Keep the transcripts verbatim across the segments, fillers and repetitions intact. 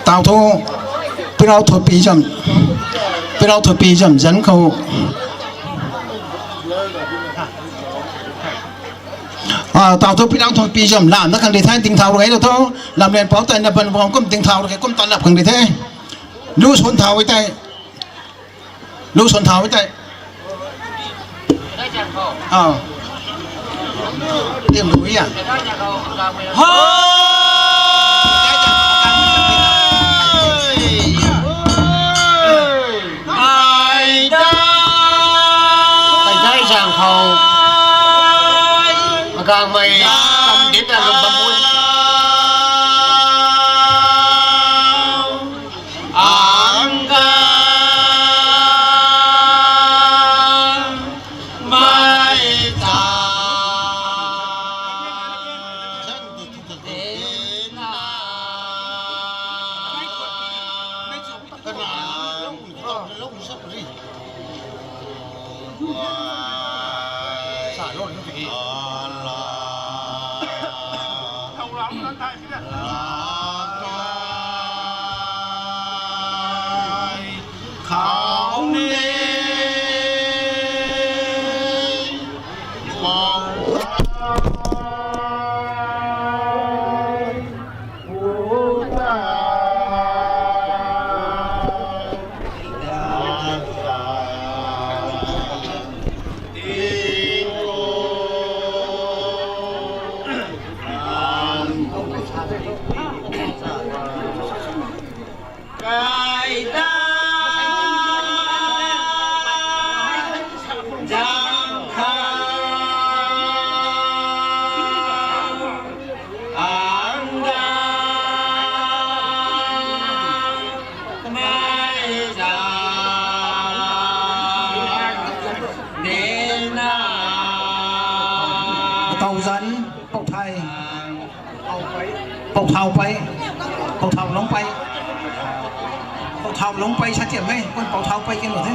ꯇꯥꯎꯊꯣꯛ ꯄꯤꯔꯥꯎ ꯊꯣꯛꯄꯤ ꯖꯝ ꯄꯤꯔꯥꯎ ꯊꯣꯛꯄꯤ ꯖꯝ ꯖꯟ ꯈꯧ ꯇꯥꯎꯊꯣꯛ ꯄꯤꯔꯥꯎ ꯊꯣꯛꯄꯤ ꯖꯝ ꯂꯥꯝꯅ ꯈꯪꯗꯦ ꯊꯥꯏꯅ ꯇꯤꯡ ꯊꯥꯎꯔꯒ ꯍꯥꯏꯅ ꯊꯣꯛ ꯂꯝꯂꯦꯟ ꯄꯥꯎ ꯇꯥꯏꯅ ꯕꯟ ꯕꯣꯝ ꯀꯨꯝ ꯇꯤꯡ ꯊꯥꯎꯔꯒ ꯀꯨꯝ ꯇꯥꯟꯅꯕ ꯈꯪꯗꯦ ꯊꯦ ꯂꯨ ꯁꯣꯟ ꯊꯥꯎ ꯍꯣꯏ ꯇꯥꯏ ꯂꯨ ꯁꯣꯟ ꯊꯥꯎ ꯍꯣꯏ ꯇꯥꯏ ꯑꯥ ꯇꯦꯝ ꯂꯨ ꯏꯌꯥ ꯍꯣꯏ ꯀꯩꯗꯥꯏ ꯆꯥꯡꯈꯧ ꯃꯀꯥꯡꯃꯩ ꯀꯝꯗꯤꯞ ꯌꯥꯡꯈꯪ ꯄꯝꯄꯣꯏ ꯑꯪꯒ ꯃꯩ ꯆꯥ ꯀꯅꯥ? ꯂꯧ ꯆꯠꯄꯗꯤ꯫ ꯆꯥ ꯂꯣꯟ ꯅꯠꯇꯦ꯫ ꯈꯥꯎꯅꯦ꯫ ꯇꯧꯖꯟ ꯄꯧꯊꯥꯏ ꯄꯧꯊꯥꯎ ꯄꯥꯏ ꯄꯧꯊꯥꯎ ꯂꯣꯡ ꯄꯥꯏ ꯄꯧꯊꯥꯎ ꯂꯣꯡ ꯄꯥꯏ ꯁꯥꯇꯦꯝ ꯃꯩ ꯀꯣꯟ ꯄꯧꯊꯥꯎ ꯄꯥꯏ ꯀꯩꯅꯣ ꯊꯦ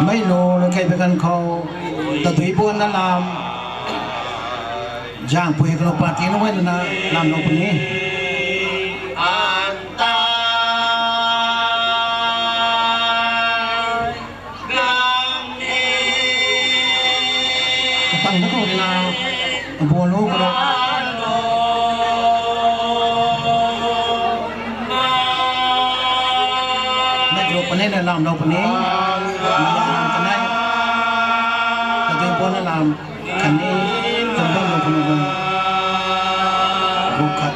Mei lo lo kai bekan khou, tadui buan na lam, jang pui kalo party na wai na lam lo puni. Katang na khou na, buan lo kalo. Mei lo puni na lam lo puni. Lam kanai. Tadui buan na lam. Kani, kandam lo kani bang. Bukat.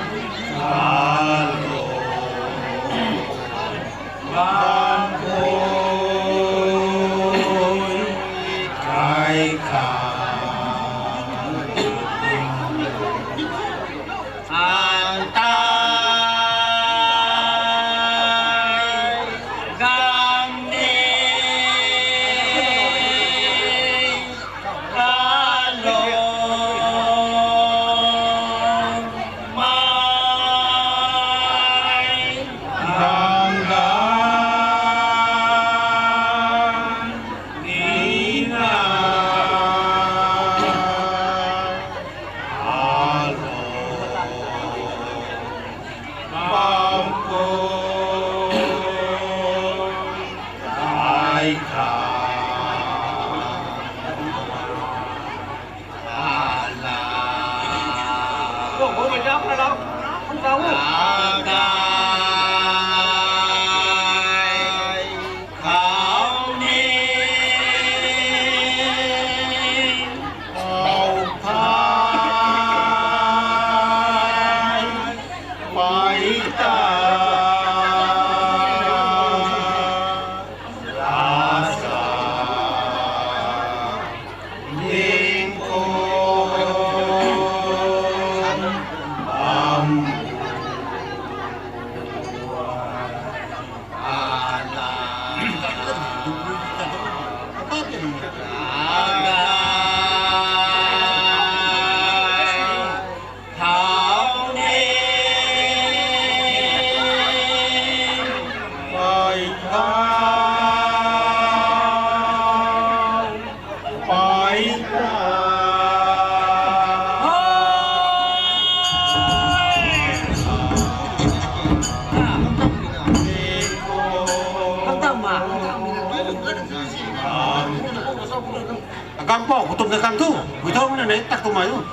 Akam po, kutum na kam tu. Kutum na na, tak tumayo.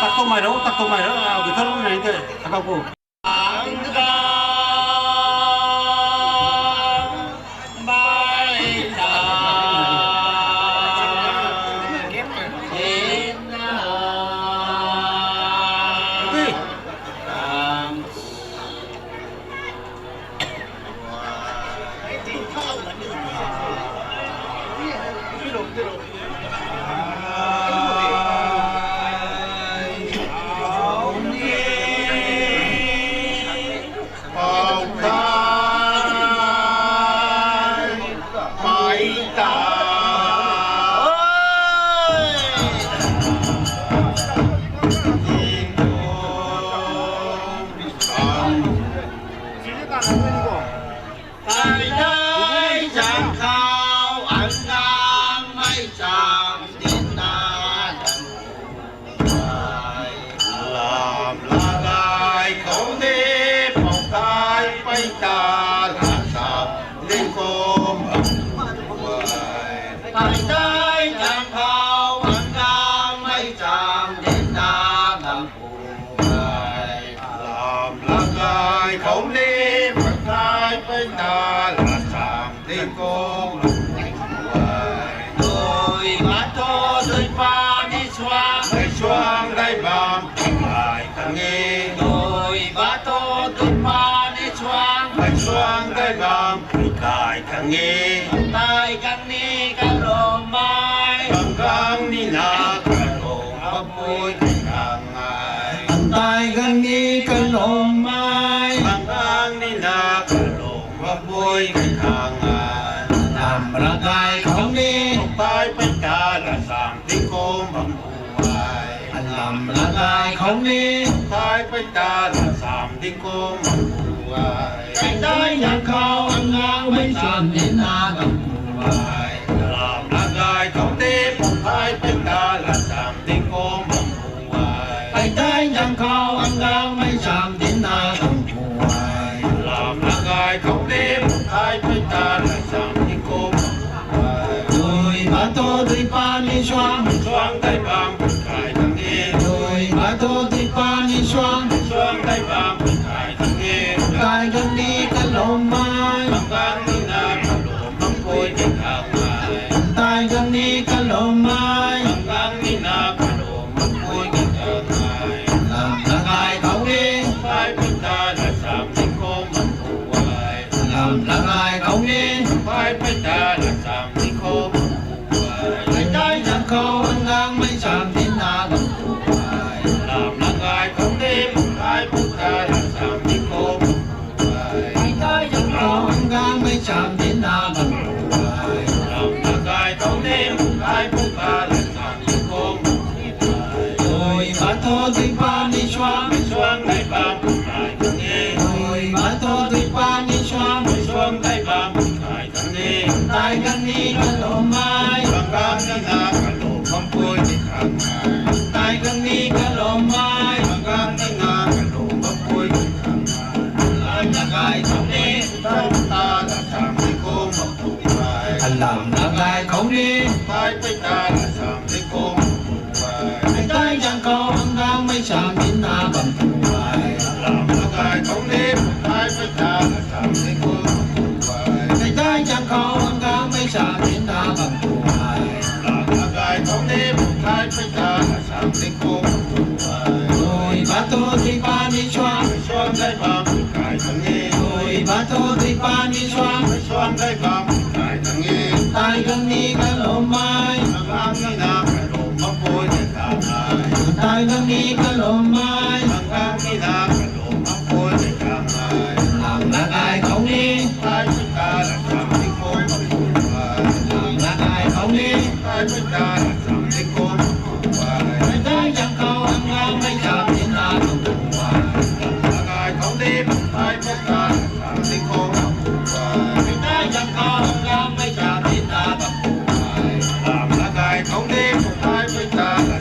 Tak tumayo, tak tumayo. Ah, kutum na ito. Akam po. Antai gangni kalomai, banggang nina kalom bapui kaikangai. Antai gangni kalomai, banggang nina kalom bapui kaikangai. Lam ragai khauni, tai paita lasam dingkom bambuai. Lam ragai khauni, tai paita lasam dingkom bambuai. Kaitai yang kau anggang mai san dina bambuai. Lam ragai khauni, tai paita lasam dingkom bambuai. Kaitai yang kau anggang mai san dina bambuai. Lam ragai khauni, tai paita lasam dingkom bambuai. Dui bato dui pani suang, suang tai bam kai tangi. Dui bato dui pani suang, suang tai bam kai tangi. Antai gangni kalomai, banggang nina kalom bapui kaikangai. Antai gangni kalomai, banggang nina kalom bapui kaikangai. Lam ragai khauni, tai paita lasam dingkom bambuai. Lam ragai khauni, tai paita lasam dingkom bambuai. Kaitai yang kau anggang mai san dina bambuai. Lam ragai khauni, tai paita lasam dingkom bambuai. Kaitai yang kau anggang mai san dina bambuai. Lam ragai khauni, tai paita lasam dingkom bambuai. Dui bato dui pani suang, suang tai bam kai tangi. Dui bato dui pani suang, suang tai bam kai tangi. Antai gangni kalomai, banggang nina kalom bapui kaikangai. Antai gangni kalomai, banggang nina kalom bapui kaikangai. Lam ragai khauni, tai paita lasam dingkom bambuai. Lam ragai khauni, tai paita lasam dingkom bambuai. Kaitai yang kau anggang mai san dina bambuai. Lam ragai khauni, tai paita lasam dingkom bambuai. Kaitai yang kau anggang mai san dina bambuai. Lam ragai khauni, tai paita lasam dingkom bambuai. Dui bato dui pani suang, suang tai bam kai tangi. Dui bato dui pani suang, ꯇꯥꯏꯕꯪ ꯇꯥꯏꯕꯪꯒꯤ ꯇꯥꯏꯕꯪꯒꯤ ꯀꯂꯣꯝꯃꯥꯏ ꯍꯪꯒꯥꯝꯒꯤꯅ ꯀꯂꯣꯝ ꯃꯄꯣꯏ ꯂꯩꯀꯥꯏ ꯇꯥꯏꯕꯪꯒꯤ ꯀꯂꯣꯝꯃꯥꯏ ꯍꯪꯒꯥꯝꯒꯤꯅ ꯀꯂꯣꯝ ꯃꯄꯣꯏ ꯂꯩꯀꯥꯏ ꯂꯥꯡꯂꯒꯥꯏ ꯀꯧꯅꯤ ꯇꯥꯏꯕꯪ ꯇꯥꯔ ꯆꯥꯝꯃꯔꯤ ꯈꯣꯡ ꯃꯄꯣꯏ ꯂꯥꯡꯂꯒꯥꯏ ꯀꯧꯅꯤ ꯇꯥꯏꯕꯪ ꯇꯥꯔ ꯆꯥꯝꯃꯔꯤ ꯈꯣꯡ ꯃꯄꯣꯏ ꯂꯩꯀꯥꯏ ꯌꯥꯡꯈꯧ ꯍꯪꯒꯥꯝ ꯃꯩꯆꯥꯛ ꯇꯤꯟꯅ ꯇꯧꯕ ꯂꯥꯡꯂꯒꯥꯏ ꯀꯧꯅꯤ ꯇꯥꯏꯕꯪ ꯇꯥꯔ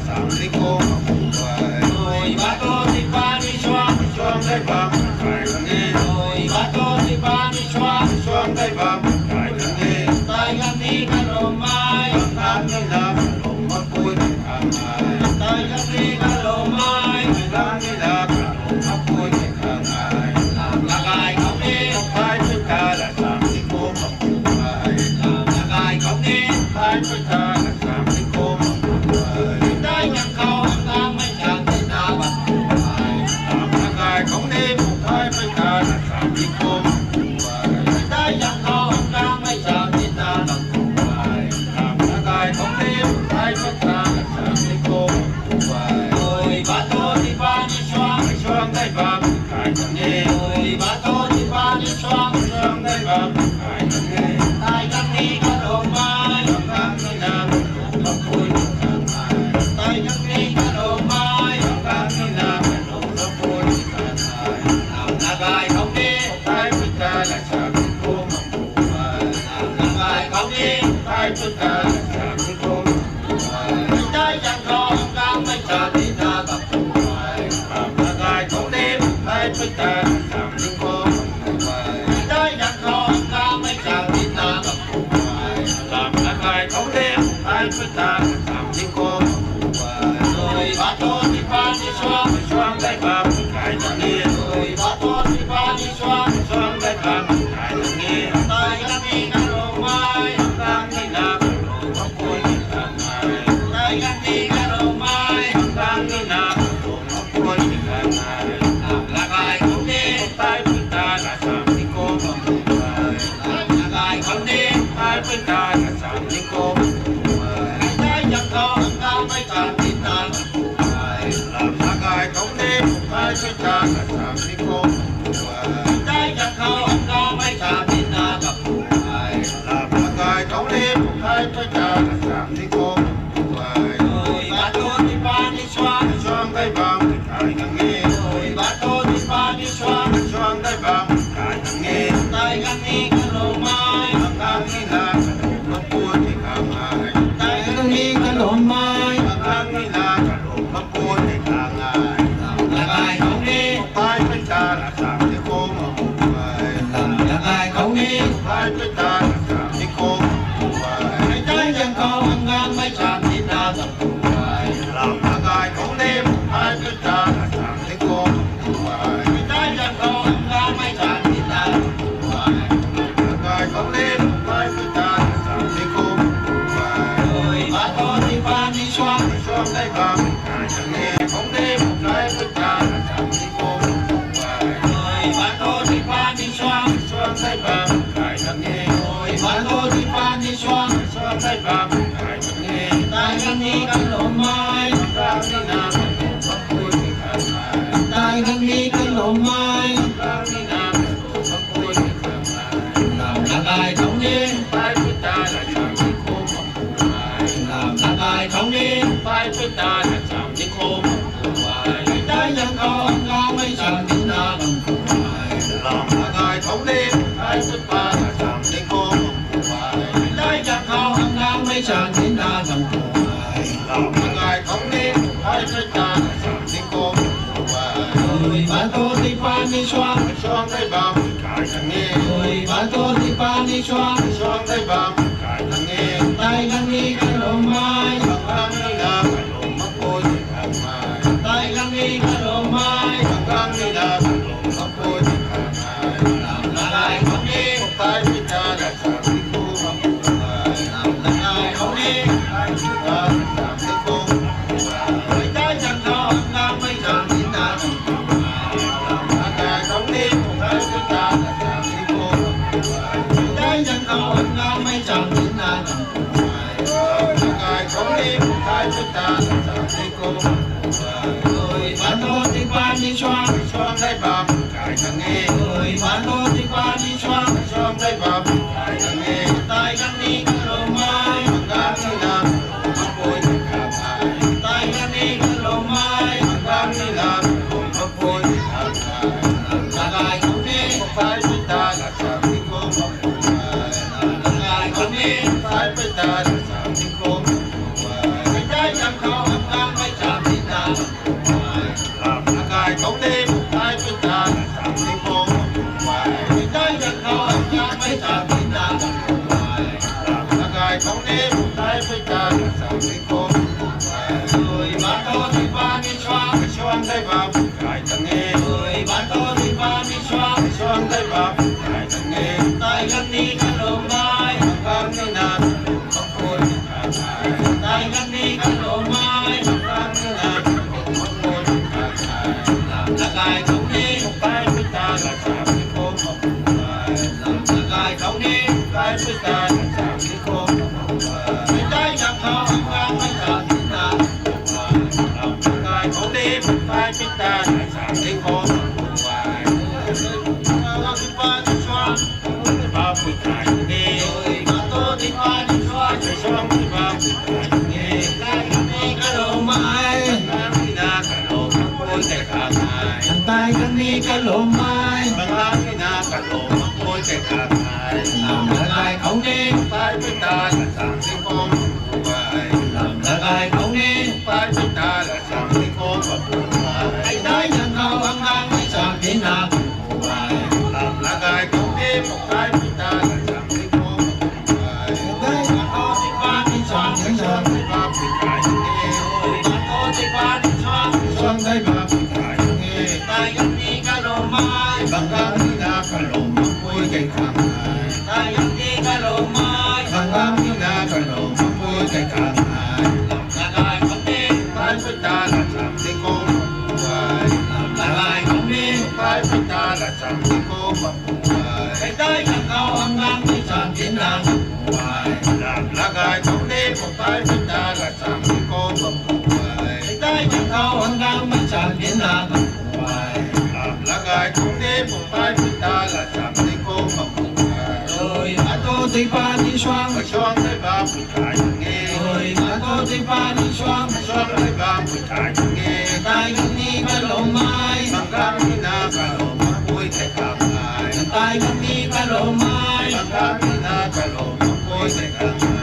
Lagai tong ne pung tai pita la chang ni ko pung pung wai. Tai pita wang gang mai chang din na pung pung wai. Lam lagai tong ne pung tai pita la chang ni ko pung pung wai. Oi, ma to ti pa ni shuang. Shuang tai ba pung tai ne. Oi, ma to ti pa ni shuang. Shuang tai ba pung tai ne. Tai ni ka lo mai. Bang gang ni na ka lo ma pui te ka mai. Tai ni ka lo mai. Bang gang ni na ka lo ma pui te ka mai.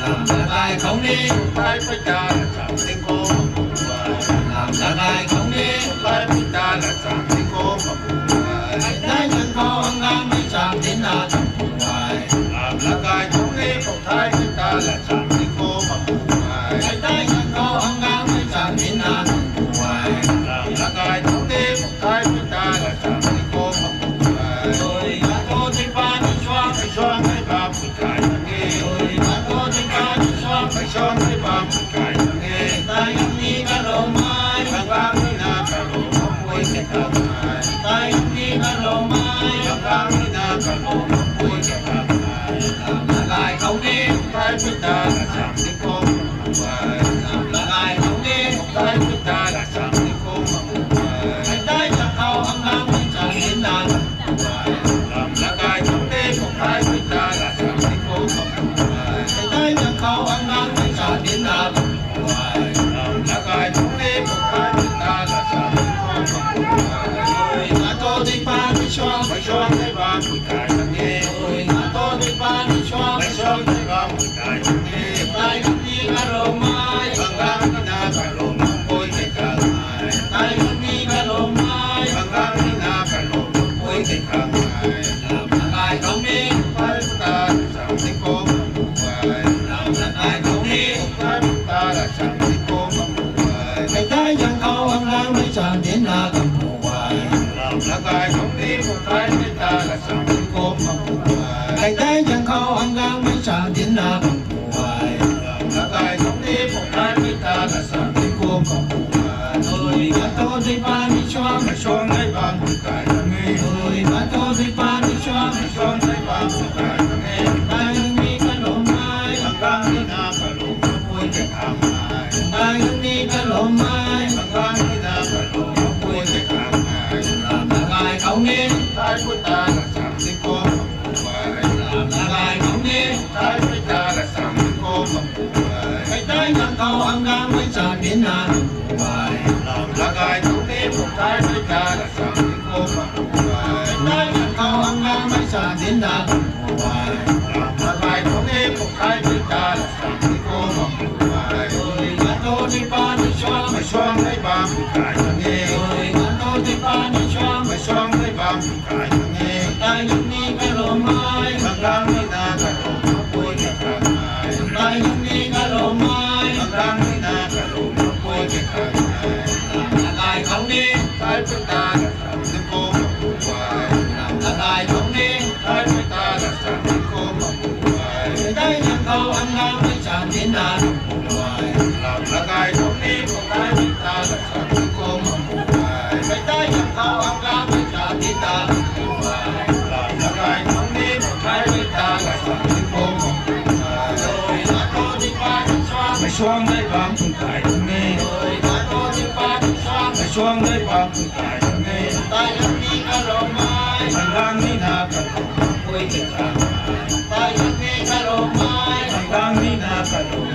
Lam lagai tong ne pung tai pita la chang ni ko pung pung wai. Lam lagai tong ne pung tai pita la chang ni ko pung pung wai. Tai yang ko ang gang mai chang din na pung pung wai. Lam lagai tong ne pung tai pita la chang ni ko pung pung wai. Tai yang ko ang gang mai chang din na pung pung wai. Lam lagai tong ne pung tai pita la chang ni ko pung pung wai. Oi, ma to ti pa ni shuang. Shuang tai ba pung tai ne. Oi, ma to ti pa ni shuang. Shuang tai ba pung tai ne. Tai ni ka lo mai. Bang gang ni na ka lo ma pui te ka mai. Tai ni ka lo mai. Bang gang ni na ka lo ma pui te ka mai. Lam lagai tong ne pung tai pita la chang ni ko pung pung wai. Lam lagai tong ne pung tai pita la chang ni ko pung pung wai. Tai yang ko ang gang mai chang din na pung pung wai. Lam lagai tong ne pung tai pita la chang ni ko pung pung wai. Tai yang ko ang gang mai chang din na pung pung wai. Lam lagai tong ne pung tai pita la chang ni ko pung pung wai. Oi, ma to ti pa ni shuang. Shuang tai ba pung tai ne. Oi, ma to ti pa ni shuang. Shuang tai ba pung tai ne. Tai ni ka lo mai. Bang gang ni na ka lo ma pui te ka mai. Tai ni ka lo mai. Bang gang ni na ka lo ma pui te ka mai. Lam lagai tong ne pung tai pita la chang ni ko pung pung wai. Lam lagai tong ne pung tai pita la chang ni ko pung pung wai. Tai yang ko ang gang mai chang din na pung pung wai. Lam lagai tong ne pung tai pita la chang ni ko pung pung wai. Tai yang ko ang gang mai chang din na pung pung wai. Lam lagai tong ne pung tai pita la chang ni ko pung pung wai. Oi, ma to ti pa ni shuang. Shuang tai ba pung tai ne. Oi, ma to ti pa ni shuang. Shuang tai ba pung tai ne. Tai ni ka lo mai. Bang Suang dai bang pung tai ne. Suang dai bang pung tai ne. Hanggang ni na ka lo. Hanggang ni na ka lo. Hanggang ni na ka lo.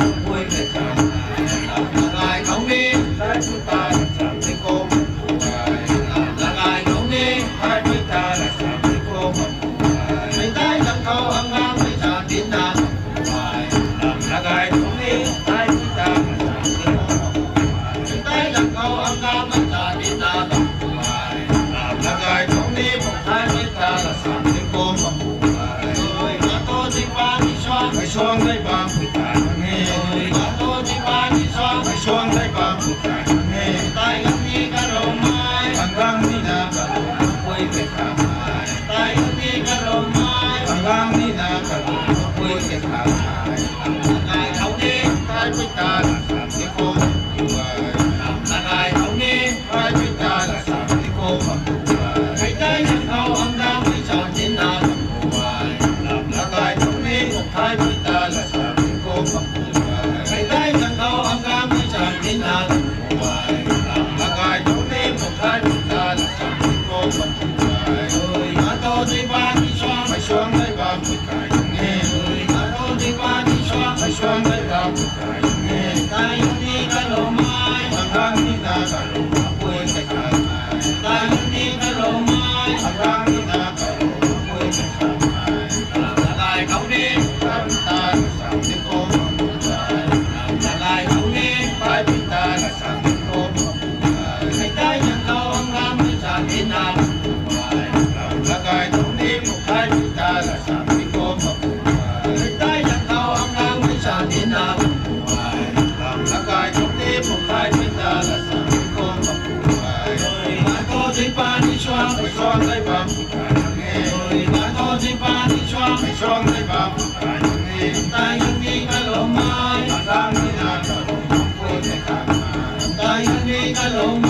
Jang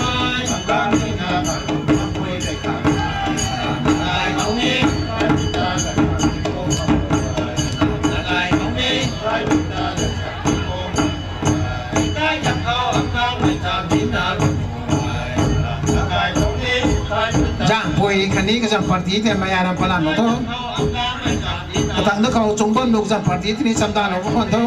pui kani ka jang party te maya ram palan mo to. Katang da kau chungban luk jang party te ni chamda lo ko to.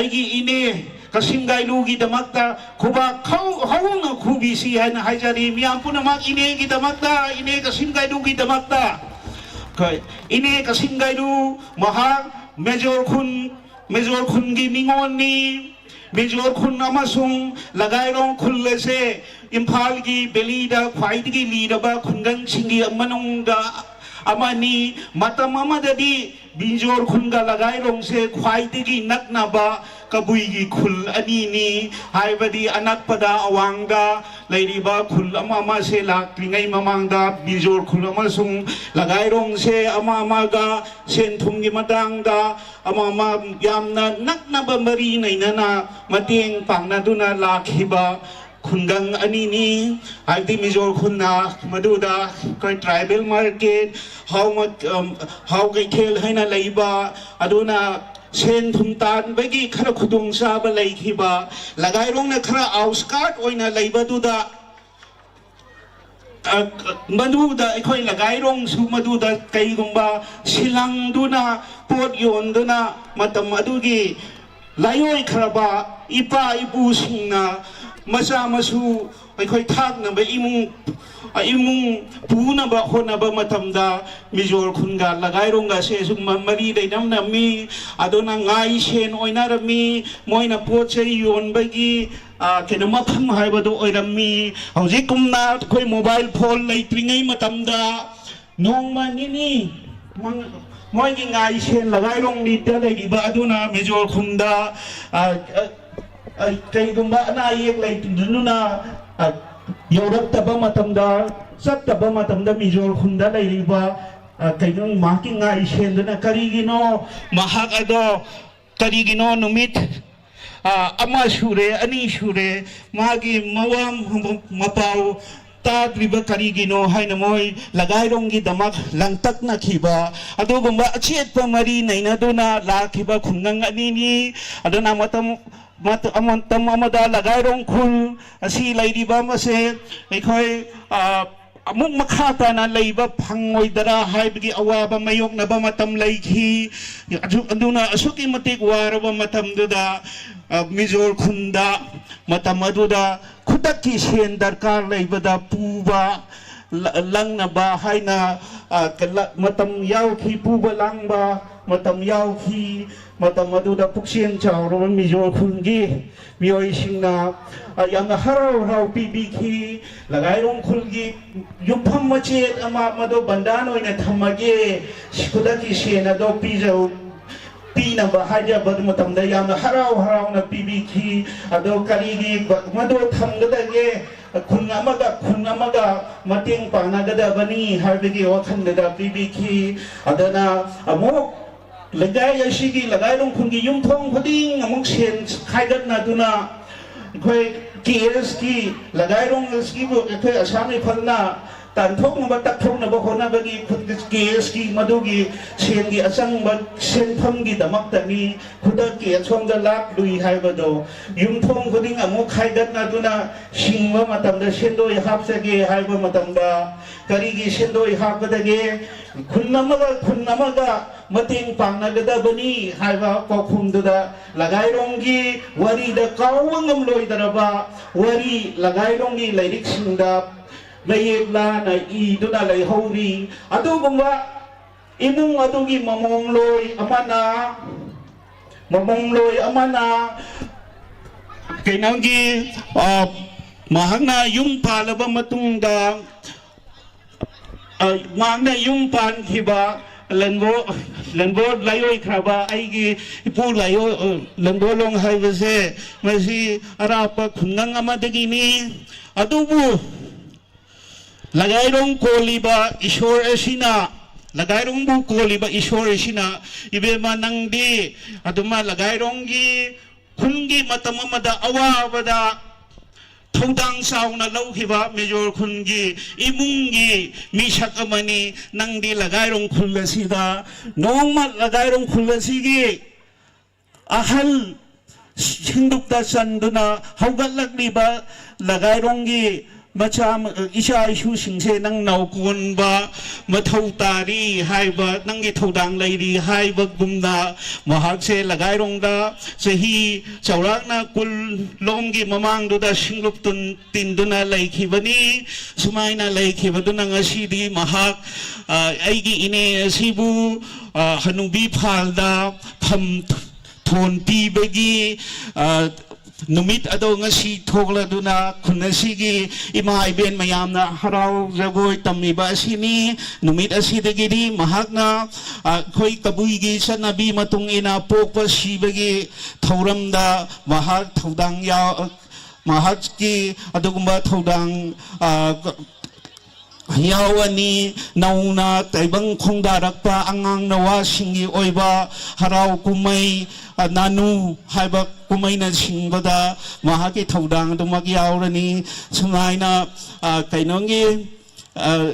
ꯑꯩꯒꯤ ꯏꯅꯦ ꯀꯁꯤꯝ ꯒꯥꯏꯂꯨꯒꯤꯗꯃꯛꯇ ꯈꯨꯕꯥꯛ ꯍꯧ-, ꯍꯧꯅ ꯈꯨꯕꯤꯁꯤ ꯍꯥꯏꯅ ꯍꯥꯏꯖꯔꯤ꯫ ꯃꯤꯌꯥꯝ ꯄꯨꯝꯅꯃꯛ ꯏꯅꯦꯒꯤꯗꯃꯛꯇ, ꯏꯅꯦ ꯀꯁꯤꯝ ꯒꯥꯏꯂꯨꯒꯤꯗꯃꯛꯇ꯫ ꯑꯩꯈꯣꯏ ꯏꯅꯦ ꯀꯁꯤꯝ ꯒꯥꯏꯂꯨ, ꯃꯍꯥꯛ ꯃꯦꯖꯣꯔ ꯈꯨꯟ, ꯃꯦꯖꯣꯔ ꯈꯨꯟꯒꯤ ꯃꯤꯉꯣꯟꯅꯤ꯫ ꯃꯦꯖꯣꯔ ꯈꯨꯟ ꯑꯃꯁꯨꯡ ꯂꯒꯥꯏꯔꯣꯡ ꯈꯨꯜ ꯑꯁꯦ ꯏꯝꯐꯥꯜꯒꯤ ꯚꯦꯂꯤꯗ ꯈ꯭ꯋꯥꯏꯗꯒꯤ ꯂꯤꯔꯕ ꯈꯨꯡꯒꯪꯁꯤꯡꯒꯤ ꯃꯅꯨꯡꯗ ꯑꯃꯅꯤ꯫ ꯃꯇꯝ ꯑꯃꯗꯗꯤ ꯃꯦꯖꯣꯔ ꯈꯨꯟꯒ ꯂꯒꯥꯏꯔꯣꯡꯁꯦ ꯈ꯭ꯋꯥꯏꯗꯒꯤ ꯅꯛꯅꯕ ꯀꯕꯨꯏꯒꯤ ꯈꯨꯜ ꯑꯅꯤꯅꯤ꯫ ꯍꯥꯏꯕꯗꯤ ꯑꯅꯛꯄꯗ ꯑꯋꯥꯡꯗ ꯂꯩꯔꯤꯕ ꯈꯨꯜ ꯑꯃ ꯑꯃꯁꯦ ꯂꯥꯛꯇ꯭ꯔꯤꯉꯩ ꯃꯃꯥꯡꯗ ꯃꯦꯖꯣꯔ ꯈꯨꯜ ꯑꯃꯁꯨꯡ ꯂꯒꯥꯏꯔꯣꯡꯁꯦ ꯑꯃ ꯑꯃꯒ ꯁꯦꯟ ꯊꯨꯝꯒꯤ ꯃꯇꯥꯡꯗ ꯑꯃ ꯑꯃ ꯌꯥꯝꯅ ꯅꯛꯅꯕ ꯃꯔꯤ ꯅꯩꯅꯅ ꯃꯇꯦꯡ ꯄꯥꯡꯅꯗꯨꯅ ꯂꯥꯛꯈꯤꯕ ꯈꯨꯡꯒꯪ ꯑꯅꯤꯅꯤ꯫ ꯍꯥꯏꯕꯗꯤ ꯃꯤꯖꯣꯔ ꯈꯨꯟꯅ ꯃꯗꯨꯗ ꯑꯩꯈꯣꯏ ꯇ꯭ꯔꯥꯏꯕꯦꯜ ꯃꯥꯔꯀꯦꯠ, ꯍꯥꯎ ꯃ-, ꯑꯝ, ꯍꯥꯎ ꯀꯩꯊꯦꯜ ꯍꯥꯏꯅ ꯂꯩꯕ, ꯑꯗꯨꯅ ꯁꯦꯟ ꯊꯨꯝ ꯇꯥꯟꯕꯒꯤ ꯈꯔ ꯈꯨꯗꯣꯡꯆꯥꯕ ꯂꯩꯈꯤꯕ, ꯂꯒꯥꯏꯔꯣꯡꯅ ꯈꯔ ꯑꯥꯎꯠꯁꯀꯥꯔꯠ ꯑꯣꯏꯅ ꯂꯩꯕꯗꯨꯗ ꯑ, ꯃꯗꯨꯗ ꯑꯩꯈꯣꯏ ꯂꯒꯥꯏꯔꯣꯡꯁꯨ ꯃꯗꯨꯗ ꯀꯩꯒꯨꯝꯕ ꯁꯤꯂꯪꯗꯨꯅ ꯄꯣꯠ ꯌꯣꯟꯗꯨꯅ ꯃꯇꯝ ꯑꯗꯨꯒꯤ ꯂꯥꯏꯑꯣꯏꯈ꯭ꯔꯕ ꯏꯄꯥ ꯏꯄꯨꯁꯤꯡꯅ ꯃꯆꯥ ꯃꯁꯨ ꯑꯩꯈꯣꯏ ꯊꯥꯛꯅꯕ ꯏꯃꯨꯡ, ꯏꯃꯨꯡ ꯄꯨꯅꯕ ꯍꯣꯠꯅꯕ ꯃꯇꯝꯗ ꯃꯤꯖꯣꯔ ꯈꯨꯟꯒ ꯂꯒꯥꯏꯔꯣꯡꯒꯁꯦ ꯁꯨꯝ ꯃ-, ꯃꯔꯤ ꯂꯩꯅꯝꯅꯃꯤ꯫ ꯑꯗꯨꯅ ꯉꯥꯏ ꯁꯦꯟ ꯑꯣꯏꯅꯔꯝꯃꯤ꯫ ꯃꯣꯏꯅ ꯄꯣꯠ ꯆꯩ ꯌꯣꯟꯕꯒꯤ, ꯑ, ꯀꯩꯅꯣ, ꯃꯐꯝ ꯍꯥꯏꯕꯗꯨ ꯑꯣꯏꯔꯝꯃꯤ꯫ ꯍꯧꯖꯤꯛꯀꯨꯝꯅ ꯑꯩꯈꯣꯏ ꯃꯣꯕꯥꯏꯜ ꯐꯣꯟ ꯂꯩꯇ꯭ꯔꯤꯉꯩ ꯃꯇꯝꯗ ꯅꯣꯡꯃ ꯅꯤꯅꯤ ꯃꯪ-, ꯃꯣꯏꯒꯤ ꯉꯥꯏ ꯁꯦꯟ ꯂꯒꯥꯏꯔꯣꯡ ꯂꯤꯠꯇ ꯂꯩꯔꯤꯕ ꯑꯗꯨꯅ ꯃꯤꯖꯣꯔ ꯈꯨꯟꯗ, ꯑ, ꯑ, ꯑ, ꯀꯩꯒꯨꯝꯕ ꯑꯅꯥ ꯑꯌꯦꯛ ꯂꯩꯇꯗꯨꯅ, ꯑ, ꯌꯧꯔꯛꯇꯕ ꯃꯇꯝꯗ, ꯆꯠꯇꯕ ꯃꯇꯝꯗ ꯃꯤꯖꯣꯔ ꯈꯨꯟꯗ ꯂꯩꯔꯤꯕ, ꯑ, ꯀꯩꯅꯣ, ꯃꯍꯥꯛꯀꯤ ꯉꯥꯏ ꯁꯦꯟꯗꯨꯅ ꯀꯔꯤꯒꯤꯅꯣ ꯃꯍꯥꯛ ꯑꯗꯣ ꯀꯔꯤꯒꯤꯅꯣ ꯅꯨꯃꯤꯠ, ꯑ, ꯑꯃ ꯁꯨꯔꯦ, ꯑꯅꯤ ꯁꯨꯔꯦ, ꯃꯥꯒꯤ ꯃꯋꯥ ꯃꯄꯥꯎ ꯇꯥꯗ꯭ꯔꯤꯕ ꯀꯔꯤꯒꯤꯅꯣ ꯍꯥꯏꯅ ꯃꯣꯏ ꯂꯒꯥꯏꯔꯣꯡꯒꯤꯗꯃꯛ ꯂꯥꯡꯇꯛꯅꯈꯤꯕ ꯑꯗꯨꯒꯨꯝꯕ ꯑꯆꯦꯠꯄ ꯃꯔꯤ ꯅꯩꯅꯗꯨꯅ ꯂꯥꯛꯈꯤꯕ ꯈꯨꯡꯒꯪ ꯑꯅꯤꯅꯤ꯫ ꯑꯗꯨꯅ ꯃꯇꯝ, ꯃꯇꯝ ꯑꯃꯗ ꯂꯒꯥꯏꯔꯣꯡ ꯈꯨꯜ ꯑꯁꯤ ꯂꯩꯔꯤꯕ ꯑꯃꯁꯦ ꯑꯩꯈꯣꯏ, ꯑ, ꯑꯃꯨꯛ ꯃꯈꯥ ꯇꯥꯅ ꯂꯩꯕ ꯐꯪꯉꯣꯏꯗꯔꯥ ꯍꯥꯏꯕꯒꯤ ꯑꯋꯥꯕ ꯃꯥꯌꯣꯛꯅꯕ ꯃꯇꯝ ꯂꯩꯈꯤ꯫ ꯑꯗꯨ-, ꯑꯗꯨꯅ ꯑꯁꯨꯛꯀꯤ ꯃꯇꯤꯛ ꯋꯥꯔꯕ ꯃꯇꯝꯗꯨꯗ, ꯑ, ꯃꯤꯖꯣꯔ ꯈꯨꯟꯗ ꯃꯇꯝ ꯑꯗꯨꯗ ꯈꯨꯗꯛꯀꯤ ꯁꯦꯟ ꯗꯔꯀꯥꯔ ꯂꯩꯕꯗ ꯄꯨꯕ, ꯂ-, ꯂꯪꯅꯕ ꯍꯥꯏꯅ, ꯑ, ꯀ-, ꯂ-, ꯃꯇꯝ ꯌꯥꯎꯈꯤ꯫ ꯄꯨꯕ ꯂꯥꯡꯕ ꯃꯇꯝ ꯌꯥꯎꯈꯤ꯫ ꯃꯇꯝ ꯑꯗꯨꯗ ꯄꯨꯛꯆꯦꯜ ꯆꯥꯎꯔꯕ ꯃꯤꯖꯣꯔ ꯈꯨꯜꯒꯤ ꯃꯤꯑꯣꯏꯁꯤꯡꯅ, ꯑ, ꯌꯥꯝꯅ ꯍꯔꯥꯎ ꯍꯔꯥꯎ ꯄꯤꯕꯤꯈꯤ꯫ ꯂꯒꯥꯏꯔꯣꯡ ꯈꯨꯜꯒꯤ ꯌꯨꯝꯐꯝ ꯃꯆꯦꯠ ꯑꯃ ꯃꯗꯨ ꯕꯟꯗꯥꯟ ꯑꯣꯏꯅ ꯊꯝꯃꯒꯦ, ꯈꯨꯗꯛꯀꯤ ꯁꯦꯟ ꯑꯗꯣ ꯄꯤꯖꯧ, ꯄꯤꯅꯕ ꯍꯥꯏꯖꯕ ꯃꯇꯝꯗ ꯌꯥꯝꯅ ꯍꯔꯥꯎ ꯍꯔꯥꯎꯅ ꯄꯤꯕꯤꯈꯤ꯫ ꯑꯗꯣ ꯀꯔꯤꯒꯤ ꯃꯗꯨ ꯊꯝꯒꯗꯒꯦ? ꯈꯨꯟ ꯑꯃꯒ ꯈꯨꯟ ꯑꯃꯒ ꯃꯇꯦꯡ ꯄꯥꯡꯅꯒꯗꯕꯅꯤ ꯍꯥꯏꯕꯒꯤ ꯋꯥꯈꯜꯗꯨꯗ ꯄꯤꯕꯤꯈꯤ꯫ ꯑꯗꯨꯅ ꯑꯃꯨꯛ ꯂꯩꯀꯥꯏ ꯑꯁꯤꯒꯤ ꯂꯒꯥꯏꯔꯣꯡ ꯈꯨꯟꯒꯤ ꯌꯨꯝꯊꯣꯡ ꯈꯨꯗꯤꯡ ꯑꯃꯨꯛ ꯁꯦꯟ ꯈꯥꯏꯒꯠꯅꯗꯨꯅ ꯑꯩꯈꯣꯏ ꯀꯦ ꯑꯦꯁꯀꯤ, ꯂꯒꯥꯏꯔꯣꯡ ꯑꯁꯤꯕꯨ ꯑꯩꯈꯣꯏ ꯑꯁꯥꯝ ꯔꯥꯏꯐꯜꯅ ꯇꯥꯟꯊꯣꯛꯅꯕ, ꯇꯛꯊꯣꯛꯅꯕ ꯍꯣꯠꯅꯕꯒꯤ ꯈꯨꯠ-, ꯀꯦ ꯑꯦꯁꯀꯤ ꯃꯗꯨꯒꯤ ꯁꯦꯟꯒꯤ ꯑꯆꯪꯕ ꯁꯦꯟꯐꯝꯒꯤꯗꯃꯛꯇꯅꯤ꯫ ꯈꯨꯗꯛꯀꯤ ꯑꯁꯣꯝꯗ ꯂꯥꯛꯂꯨꯏ ꯍꯥꯏꯕꯗꯣ, ꯌꯨꯝꯊꯣꯡ ꯈꯨꯗꯤꯡ ꯑꯃꯨꯛ ꯈꯥꯏꯒꯠꯅꯗꯨꯅ ꯁꯤꯡꯕ ꯃꯇꯝꯗ ꯁꯦꯟꯗꯣꯏ ꯍꯥꯞꯆꯒꯦ ꯍꯥꯏꯕ ꯃꯇꯝꯗ, ꯀꯔꯤꯒꯤ ꯁꯦꯟꯗꯣꯏ ꯍꯥꯞꯀꯗꯒꯦ? ꯈꯨꯟ ꯑꯃꯒ ꯈꯨꯟ ꯑꯃꯒ ꯃꯇꯦꯡ ꯄꯥꯡꯅꯒꯗꯕꯅꯤ ꯍꯥꯏꯕ ꯄꯥꯎꯈꯨꯝꯗꯨꯗ ꯂꯒꯥꯏꯔꯣꯡꯒꯤ ꯋꯥꯔꯤꯗ ꯀꯥꯎꯕ ꯉꯝꯂꯣꯏꯗ꯭ꯔꯕ ꯋꯥꯔꯤ ꯂꯒꯥꯏꯔꯣꯡꯒꯤ ꯂꯥꯏꯔꯤꯛꯁꯤꯡꯗ ꯃꯌꯦꯛ ꯂꯥꯅ ꯏꯗꯨꯅ ꯂꯩꯍꯧꯔꯤ꯫ ꯑꯗꯨꯒꯨꯝꯕ ꯏꯃꯨꯡ ꯑꯗꯨꯒꯤ ꯃꯃꯣꯝꯂꯣꯏ ꯑꯃꯅ, ꯃꯃꯣꯝꯂꯣꯏ ꯑꯃꯅ ꯀꯩꯅꯣꯒꯤ, ꯑ, ꯃꯍꯥꯛꯅ ꯌꯨꯝ ꯄꯥꯜꯂꯕ ꯃꯇꯨꯡꯗ, ꯑ, ꯃꯍꯥꯛꯅ ꯌꯨꯝ ꯄꯥꯟꯈꯤꯕ ꯂꯟꯕꯣ-, ꯂꯟꯕꯣ ꯂꯥꯏꯑꯣꯏꯈ꯭ꯔꯕ ꯑꯩꯒꯤ ꯏꯄꯨ ꯂꯥꯏꯑꯣ-, ꯑ, ꯂꯟꯕꯣꯂꯣꯡ ꯍꯥꯏꯕꯁꯦ ꯃꯁꯤ ꯑꯔꯥꯞꯄ ꯈꯨꯡꯒꯪ ꯑꯃꯗꯒꯤꯅꯤ꯫ ꯑꯗꯨꯕꯨ ꯂꯒꯥꯏꯔꯣꯡ ꯀꯣꯜꯂꯤꯕ ꯏꯁꯣꯔ ꯑꯁꯤꯅ, ꯂꯒꯥꯏꯔꯣꯡꯕꯨ ꯀꯣꯜꯂꯤꯕ ꯏꯁꯣꯔ ꯑꯁꯤꯅ, "ꯏꯕꯦꯝꯃ, ꯅꯪꯗꯤ ꯑꯗꯨꯃ ꯂꯒꯥꯏꯔꯣꯡꯒꯤ ꯈꯨꯟꯒꯤ ꯃꯇꯝ ꯑꯃꯗ ꯑꯋꯥꯕꯗ ꯊꯧꯗꯥꯡ ꯆꯥꯎꯅ ꯂꯧꯈꯤꯕ ꯃꯦꯖꯣꯔ ꯈꯨꯟꯒꯤ ꯏꯃꯨꯡꯒꯤ ꯃꯤꯁꯛ ꯑꯃꯅꯤ꯫ ꯅꯪꯗꯤ ꯂꯒꯥꯏꯔꯣꯡ ꯈꯨꯜ ꯑꯁꯤꯗ ꯅꯣꯡꯃ ꯂꯒꯥꯏꯔꯣꯡ ꯈꯨꯜ ꯑꯁꯤꯒꯤ ꯑꯍꯜ ꯁꯤꯡꯂꯨꯞꯇ ꯆꯟꯗꯨꯅ ꯍꯧꯒꯠꯂꯛꯂꯤꯕ ꯂꯒꯥꯏꯔꯣꯡꯒꯤ ꯃꯆꯥ, ꯏꯆꯥ ꯏꯁꯨꯁꯤꯡꯁꯦ ꯅꯪ ꯅꯥꯎꯀꯣꯟꯕ ꯃꯊꯧ ꯇꯥꯔꯤ ꯍꯥꯏꯕ, ꯅꯪꯒꯤ ꯊꯧꯗꯥꯡ ꯂꯩꯔꯤ ꯍꯥꯏꯕꯒꯨꯝꯅ, ꯃꯍꯥꯛꯁꯦ ꯂꯒꯥꯏꯔꯣꯡꯗ ꯆꯍꯤ ꯆꯥꯎꯔꯥꯛꯅ ꯀꯨꯟ ꯂꯣꯝꯒꯤ ꯃꯃꯥꯡꯗꯨꯗ ꯁꯤꯡꯂꯨꯞ ꯇꯨꯟ-, ꯇꯤꯟꯗꯨꯅ ꯂꯩꯈꯤꯕꯅꯤ꯫ ꯁꯨꯃꯥꯏꯅ ꯂꯩꯈꯤꯕꯗꯨꯅ ꯉꯁꯤꯗꯤ ꯃꯍꯥꯛ, ꯑ, ꯑꯩꯒꯤ ꯏꯅꯦ ꯑꯁꯤꯕꯨ, ꯑ, ꯍꯅꯨꯕꯤ ꯐꯥꯜꯗ ꯐꯝ ꯊꯣꯟ ꯄꯤꯕꯒꯤ, ꯑ, ꯅꯨꯃꯤꯠ ꯑꯗꯣ ꯉꯁꯤ ꯊꯣꯛꯂꯗꯨꯅ ꯈꯨꯟ ꯑꯁꯤꯒꯤ ꯏꯃꯥ ꯏꯕꯦꯟ ꯃꯌꯥꯝꯅ ꯍꯔꯥꯎ ꯖꯒꯣꯏ ꯇꯝꯃꯤꯕ ꯑꯁꯤꯅꯤ꯫ ꯅꯨꯃꯤꯠ ꯑꯁꯤꯗꯒꯤꯗꯤ ꯃꯍꯥꯛꯅ, ꯑ, ꯑꯩꯈꯣꯏ ꯀꯕꯨꯏꯒꯤ ꯆꯠꯅꯕꯤ ꯃꯇꯨꯡ ꯏꯟꯅ ꯄꯣꯛꯄ ꯁꯤꯕꯒꯤ ꯊꯧꯔꯝꯗ ꯃꯍꯥꯛ ꯊꯧꯗꯥꯡ ꯌꯥꯎ-, ꯃꯍꯥꯛꯀꯤ ꯑꯗꯨꯒꯨꯝꯕ ꯊꯧꯗꯥꯡ, ꯑ, ꯌꯥꯎꯔꯅꯤ꯫ ꯅꯧꯅ ꯇꯥꯏꯕꯪ ꯈꯣꯡꯗꯥꯔꯛꯄ ꯑꯉꯥꯡ ꯅꯋꯥꯁꯤꯡꯒꯤ ꯑꯣꯏꯕ ꯍꯔꯥꯎ ꯀꯨꯝꯍꯩ, ꯑ, ꯅꯥꯅꯨ ꯍꯥꯏꯕ ꯀꯨꯝꯍꯩꯅꯆꯤꯡꯕꯗ ꯃꯍꯥꯛꯀꯤ ꯊꯧꯗꯥꯡ ꯑꯗꯨꯃꯛ ꯌꯥꯎꯔꯅꯤ꯫ ꯁꯨꯃꯥꯏꯅ, ꯑ, ꯀꯩꯅꯣꯒꯤ, ꯑ,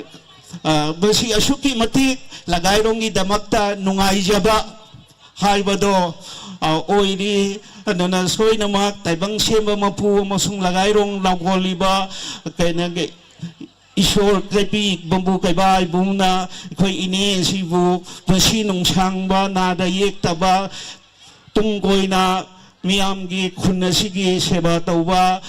ꯑ, ꯃꯁꯤ ꯑꯁꯨꯛꯀꯤ ꯃꯇꯤꯛ ꯂꯒꯥꯏꯔꯣꯡꯒꯤꯗꯃꯛꯇ ꯅꯨꯡꯉꯥꯏꯖꯕ ꯍꯥꯏꯕꯗꯣ, ꯑ, ꯑꯣꯏꯔꯤ꯫ ꯑꯗꯨꯅ ꯁꯣꯏꯅꯃꯛ ꯇꯥꯏꯕꯪ ꯁꯦꯝꯕ ꯃꯄꯨ ꯑꯃꯁꯨꯡ ꯂꯒꯥꯏꯔꯣꯡ ꯂꯥꯎꯒꯣꯜꯂꯤꯕ ꯀꯩꯅꯣꯒꯤ ꯏꯁꯣꯔ ꯀꯩꯄꯤ ꯕꯝꯕꯨ ꯀꯩꯕꯥ ꯏꯕꯨꯡꯅ ꯑꯩꯈꯣꯏ ꯏꯅꯦ ꯑꯁꯤꯕꯨ ꯄꯨꯟꯁꯤ ꯅꯨꯡꯁꯥꯡꯕ, ꯅꯥꯗ ꯌꯦꯛꯇꯕ, ꯇꯨꯡ ꯀꯣꯏꯅ ꯃꯤꯌꯥꯝꯒꯤ ꯈꯨꯟ ꯑꯁꯤꯒꯤ ꯁꯦꯕꯥ ꯇꯧꯕ,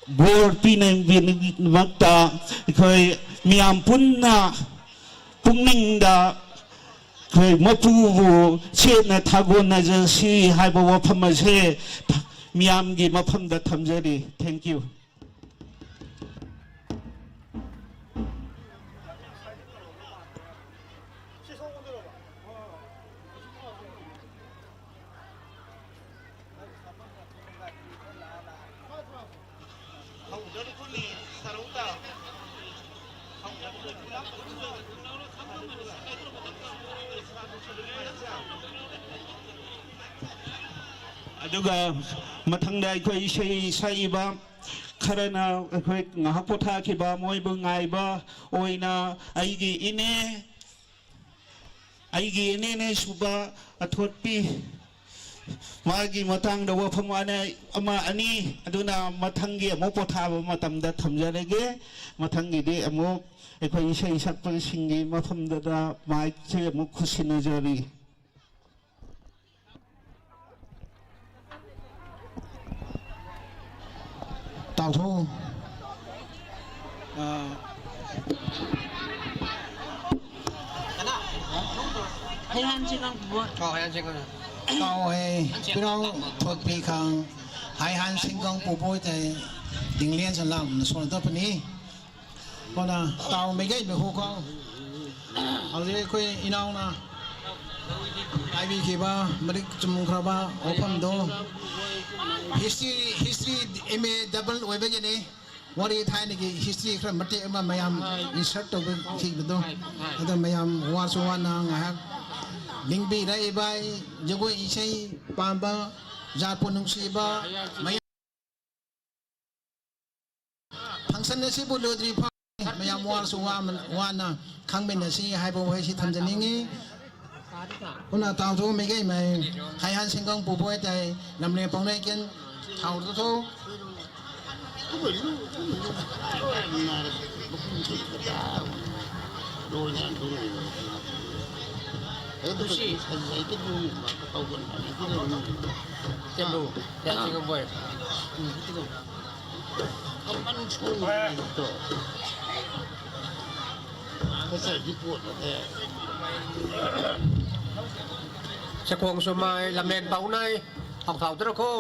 ꯕꯣꯔ ꯄꯤꯅꯕꯒꯤꯗꯃꯛꯇ ꯑꯩꯈꯣꯏ ꯃꯤꯌꯥꯝ ꯄꯨꯟꯅ ꯄꯨꯛꯅꯤꯡꯗ ꯑꯩꯈꯣꯏ ꯃꯄꯨꯕꯨ ꯆꯦꯠꯅ ꯊꯥꯒꯣꯟꯅꯖꯁꯤ ꯍꯥꯏꯕ ꯋꯥꯐꯝ ꯑꯁꯦ ꯃꯤꯌꯥꯝꯒꯤ ꯃꯐꯝꯗ ꯊꯝꯖꯔꯤ꯫ Thank you꯫ ꯑꯗꯨꯒ ꯃꯊꯪꯗ ꯑꯩꯈꯣꯏ ꯏꯁꯩ ꯁꯛꯏꯕ ꯈꯔꯅ ꯑꯩꯈꯣꯏ ꯉꯥꯏꯍꯥꯛ ꯄꯣꯊꯥꯈꯤꯕ ꯃꯣꯏꯕꯨ ꯉꯥꯏꯕ ꯑꯣꯏꯅ ꯑꯩꯒꯤ ꯏꯅꯦ, ꯑꯩꯒꯤ ꯏꯅꯦꯅꯦ ꯁꯨꯕ ꯑꯊꯣꯠꯄꯤ ꯃꯥꯒꯤ ꯃꯇꯥꯡꯗ ꯋꯥꯐꯝ ꯑꯅꯤ, ꯑꯃ ꯑꯅꯤ, ꯑꯗꯨꯅ ꯃꯊꯪꯒꯤ ꯑꯃꯨꯛ ꯄꯣꯊꯥꯕ ꯃꯇꯝꯗ ꯊꯝꯖꯔꯒꯦ꯫ ꯃꯊꯪꯒꯤꯗꯤ ꯑꯃꯨꯛ ꯑꯩꯈꯣꯏ ꯏꯁꯩ ꯁꯛꯄꯁꯤꯡꯒꯤ ꯃꯐꯝꯗꯨꯗ ꯃꯥꯏꯛꯁꯦ ꯑꯃꯨꯛ ꯈꯨꯠꯁꯤꯟꯅꯖꯔꯤ꯫ ꯇꯥꯎꯊꯣꯛꯎ꯫ ꯑꯥ꯫ ꯍꯩꯍꯥꯟ ꯆꯦꯡꯒꯪ ꯄꯨꯕ꯫ ꯑꯣ, ꯍꯩꯍꯥꯟ ꯆꯦꯡꯒꯪ꯫ ꯇꯥꯎ ꯍꯦ, ꯄꯤꯔꯥꯎ ꯊꯣꯠꯄꯤ ꯈꯥꯡ, ꯍꯩꯍꯥꯟ ꯆꯦꯡꯒꯪ ꯄꯨꯕ ꯑꯣꯏ ꯇꯥꯏ, ꯗꯤꯡꯂꯦꯟ ꯁꯟ ꯂꯥꯝ ꯁꯣꯟ ꯇꯞꯄꯅꯤ꯫ ꯀꯣꯟꯅ ꯇꯥꯎ ꯃꯩꯒꯩ ꯃꯩꯍꯧ ꯀꯥꯎ꯫ ꯍꯧꯖꯤꯛ ꯑꯩꯈꯣꯏ ꯏꯅꯥꯎꯅ ꯍꯥꯏꯕꯤꯈꯤꯕ ꯃꯔꯤꯛ ꯆꯨꯝꯈ꯭ꯔꯕ ꯋꯥꯐꯝꯗꯣ history, history M A double ꯑꯣꯏꯕꯒꯤꯅꯤ꯫ ꯋꯥꯔꯤ ꯊꯥꯏꯅꯒꯤ history ꯈꯔ ꯃꯇꯦꯛ ꯑꯃ ꯃꯌꯥꯝ insert ꯇꯧꯕꯤꯈꯤꯕꯗꯣ꯫ ꯑꯗꯣ ꯃꯌꯥꯝ ꯋꯥꯁꯨ ꯋꯥꯅ ꯉꯥꯏꯍꯥꯛ ꯂꯤꯡꯕꯤꯔꯛꯏꯕ ꯖꯒꯣꯏ ꯏꯁꯩ ꯄꯥꯝꯕ, ꯖꯥꯠꯄꯨ ꯅꯨꯡꯁꯤꯕ ꯃꯌꯥꯝ꯫ Function ꯑꯁꯤꯕꯨ ꯂꯣꯏꯗ꯭ꯔꯤ ꯐꯥꯎ ꯃꯌꯥꯝ ꯋꯥꯔꯁꯨ ꯋꯥꯃ-, ꯋꯥꯅ ꯈꯪꯃꯤꯟꯅꯁꯤ ꯍꯥꯏꯕ ꯋꯥꯍꯩꯁꯤ ꯊꯝꯖꯅꯤꯡꯉꯤ꯫ ꯄꯨꯟꯅ ꯇꯥꯎꯊꯣꯛ ꯃꯤꯒꯩ ꯃꯩ, ꯍꯩꯍꯥꯟ ꯁꯤꯡꯒꯪ ꯄꯨꯕ ꯑꯣꯏ ꯇꯥꯏ, ꯂꯝꯂꯦꯟ ꯄꯥꯎꯅꯩ ꯀꯦꯟ ꯊꯥꯎꯗ ꯊꯣꯛ꯫ ꯀꯩꯅꯣ, ꯀꯌꯥ ꯆꯤꯡꯉꯝꯃꯣꯏ꯫ ꯀꯃꯟ ꯁꯣꯡꯕꯗꯣ꯫ ꯉꯁꯥꯏꯒꯤ ꯄꯣꯠ ꯑꯗꯦ꯫ ꯁꯦꯀꯣꯡ ꯁꯨꯃꯥꯏ, ꯂꯝꯂꯦꯟ ꯄꯥꯎꯅꯩ, ꯊꯥꯎ ꯊꯥꯎꯗ꯭ꯔꯈꯣ꯫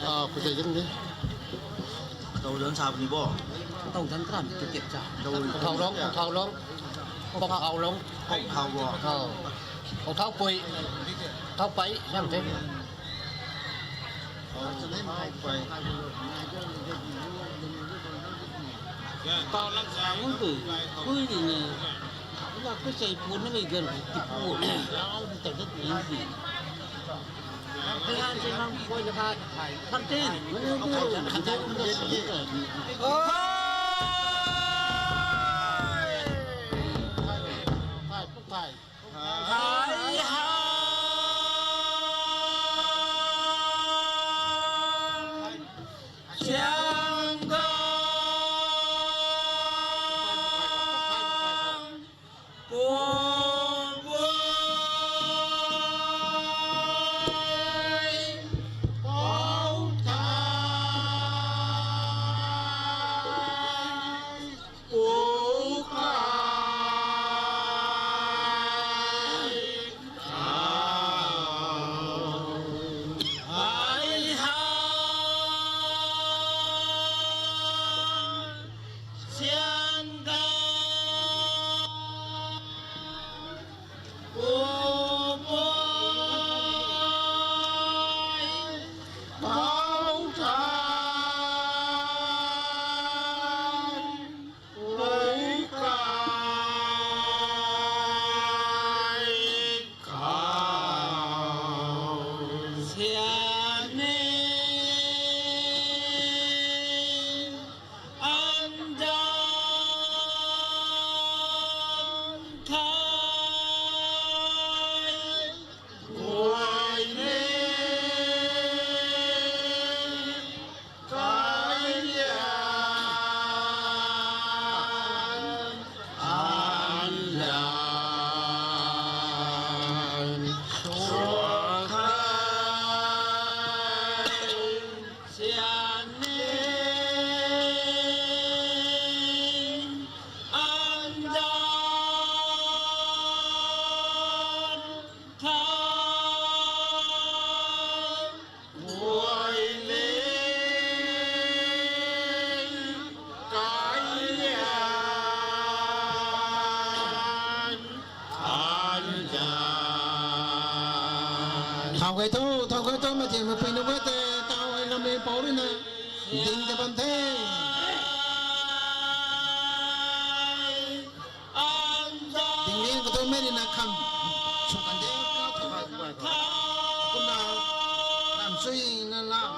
ꯑꯥ, ꯐꯖꯩ ꯆꯪꯗꯦ꯫ ꯇꯧꯗꯅ ꯁꯥꯕꯅꯤꯕꯣ꯫ ꯇꯧꯗꯅ ꯇꯔꯥꯃꯨꯛꯇꯤ ꯇꯦꯛ ꯆꯥ꯫ ꯇꯧ-, ꯄꯣꯛꯊꯥꯎꯂꯣꯡ, ꯄꯣꯛꯊꯥꯎꯂꯣꯡ, ꯄꯣꯛꯊꯥꯎꯂꯣꯡ꯫ ꯄꯣꯛꯊꯥꯎꯂꯣꯡ꯫ ꯑꯥꯎ꯫ ꯄꯣꯛꯊꯥꯎ ꯄꯣꯏ꯫ ꯄꯣꯛꯊꯥꯎ ꯄꯥꯏ, ꯌꯥꯝ ꯐꯩ꯫ ꯄꯥꯎ ꯂꯥꯛ ꯁꯥꯡꯕꯗꯣ ꯀꯨꯏꯔꯤꯅꯦ꯫ ꯂꯥꯛꯄ ꯆꯩ ꯄꯣꯠꯅꯕꯩ ꯒꯥꯔꯤ ꯇꯤꯄꯨ ꯌꯥꯎꯗꯤ ꯇꯧꯗ ꯄꯤꯔꯤꯗꯤ꯫ ꯍꯩꯍꯥꯟ ꯆꯦꯡꯍꯥꯟ ꯀꯣꯏꯗ ꯐꯥꯏ꯫ ꯊꯝꯆꯦꯠ꯫ ꯍꯩꯍꯥ ꯁꯦꯡꯒ ꯀꯣꯕꯣꯏ ꯄꯥꯎꯊꯥꯏ ꯄꯨꯀꯥꯏ ꯀꯥꯎ ꯍꯩꯍꯥ ꯁꯦꯡꯒ ꯎꯄꯣꯏ ꯄꯥꯎꯊꯥꯏ ꯎꯀꯥꯏ ꯀꯥꯎ ꯁꯦꯟꯅꯩ ꯑꯟꯖꯥꯟ ꯊꯥꯏ ꯀꯣꯏꯅꯩ ꯀꯥꯏꯌꯥꯟ ꯑꯟꯖꯥꯟ ꯁꯣꯈꯥꯏ ꯁꯤꯌꯥꯟꯅꯤ ꯑꯟꯖꯥꯟ ꯊꯥꯏ ꯃꯣꯏꯂꯤꯡ ꯀꯥꯏꯌꯥꯟ ꯑꯟꯖꯥꯟ ꯊꯥꯎꯒꯩꯊꯧ ꯊꯥꯎꯒꯩꯊꯧ ꯃꯆꯦ ꯃꯄꯩꯅ ꯋꯦꯠꯇ ꯇꯥꯎ ꯑꯩ ꯂꯝꯃꯤ ꯄꯥꯎꯔꯤꯅ ꯗꯤꯡꯗ ꯄꯟꯊꯦ ꯇꯤꯡꯂꯦꯟ ꯀꯗꯧ ꯃꯦꯔꯤꯅ ꯈꯝ ꯁꯨꯀꯟꯗꯦ ꯀꯨꯝꯅ ꯈꯝ ꯁꯨꯏꯅ ꯂꯥꯛ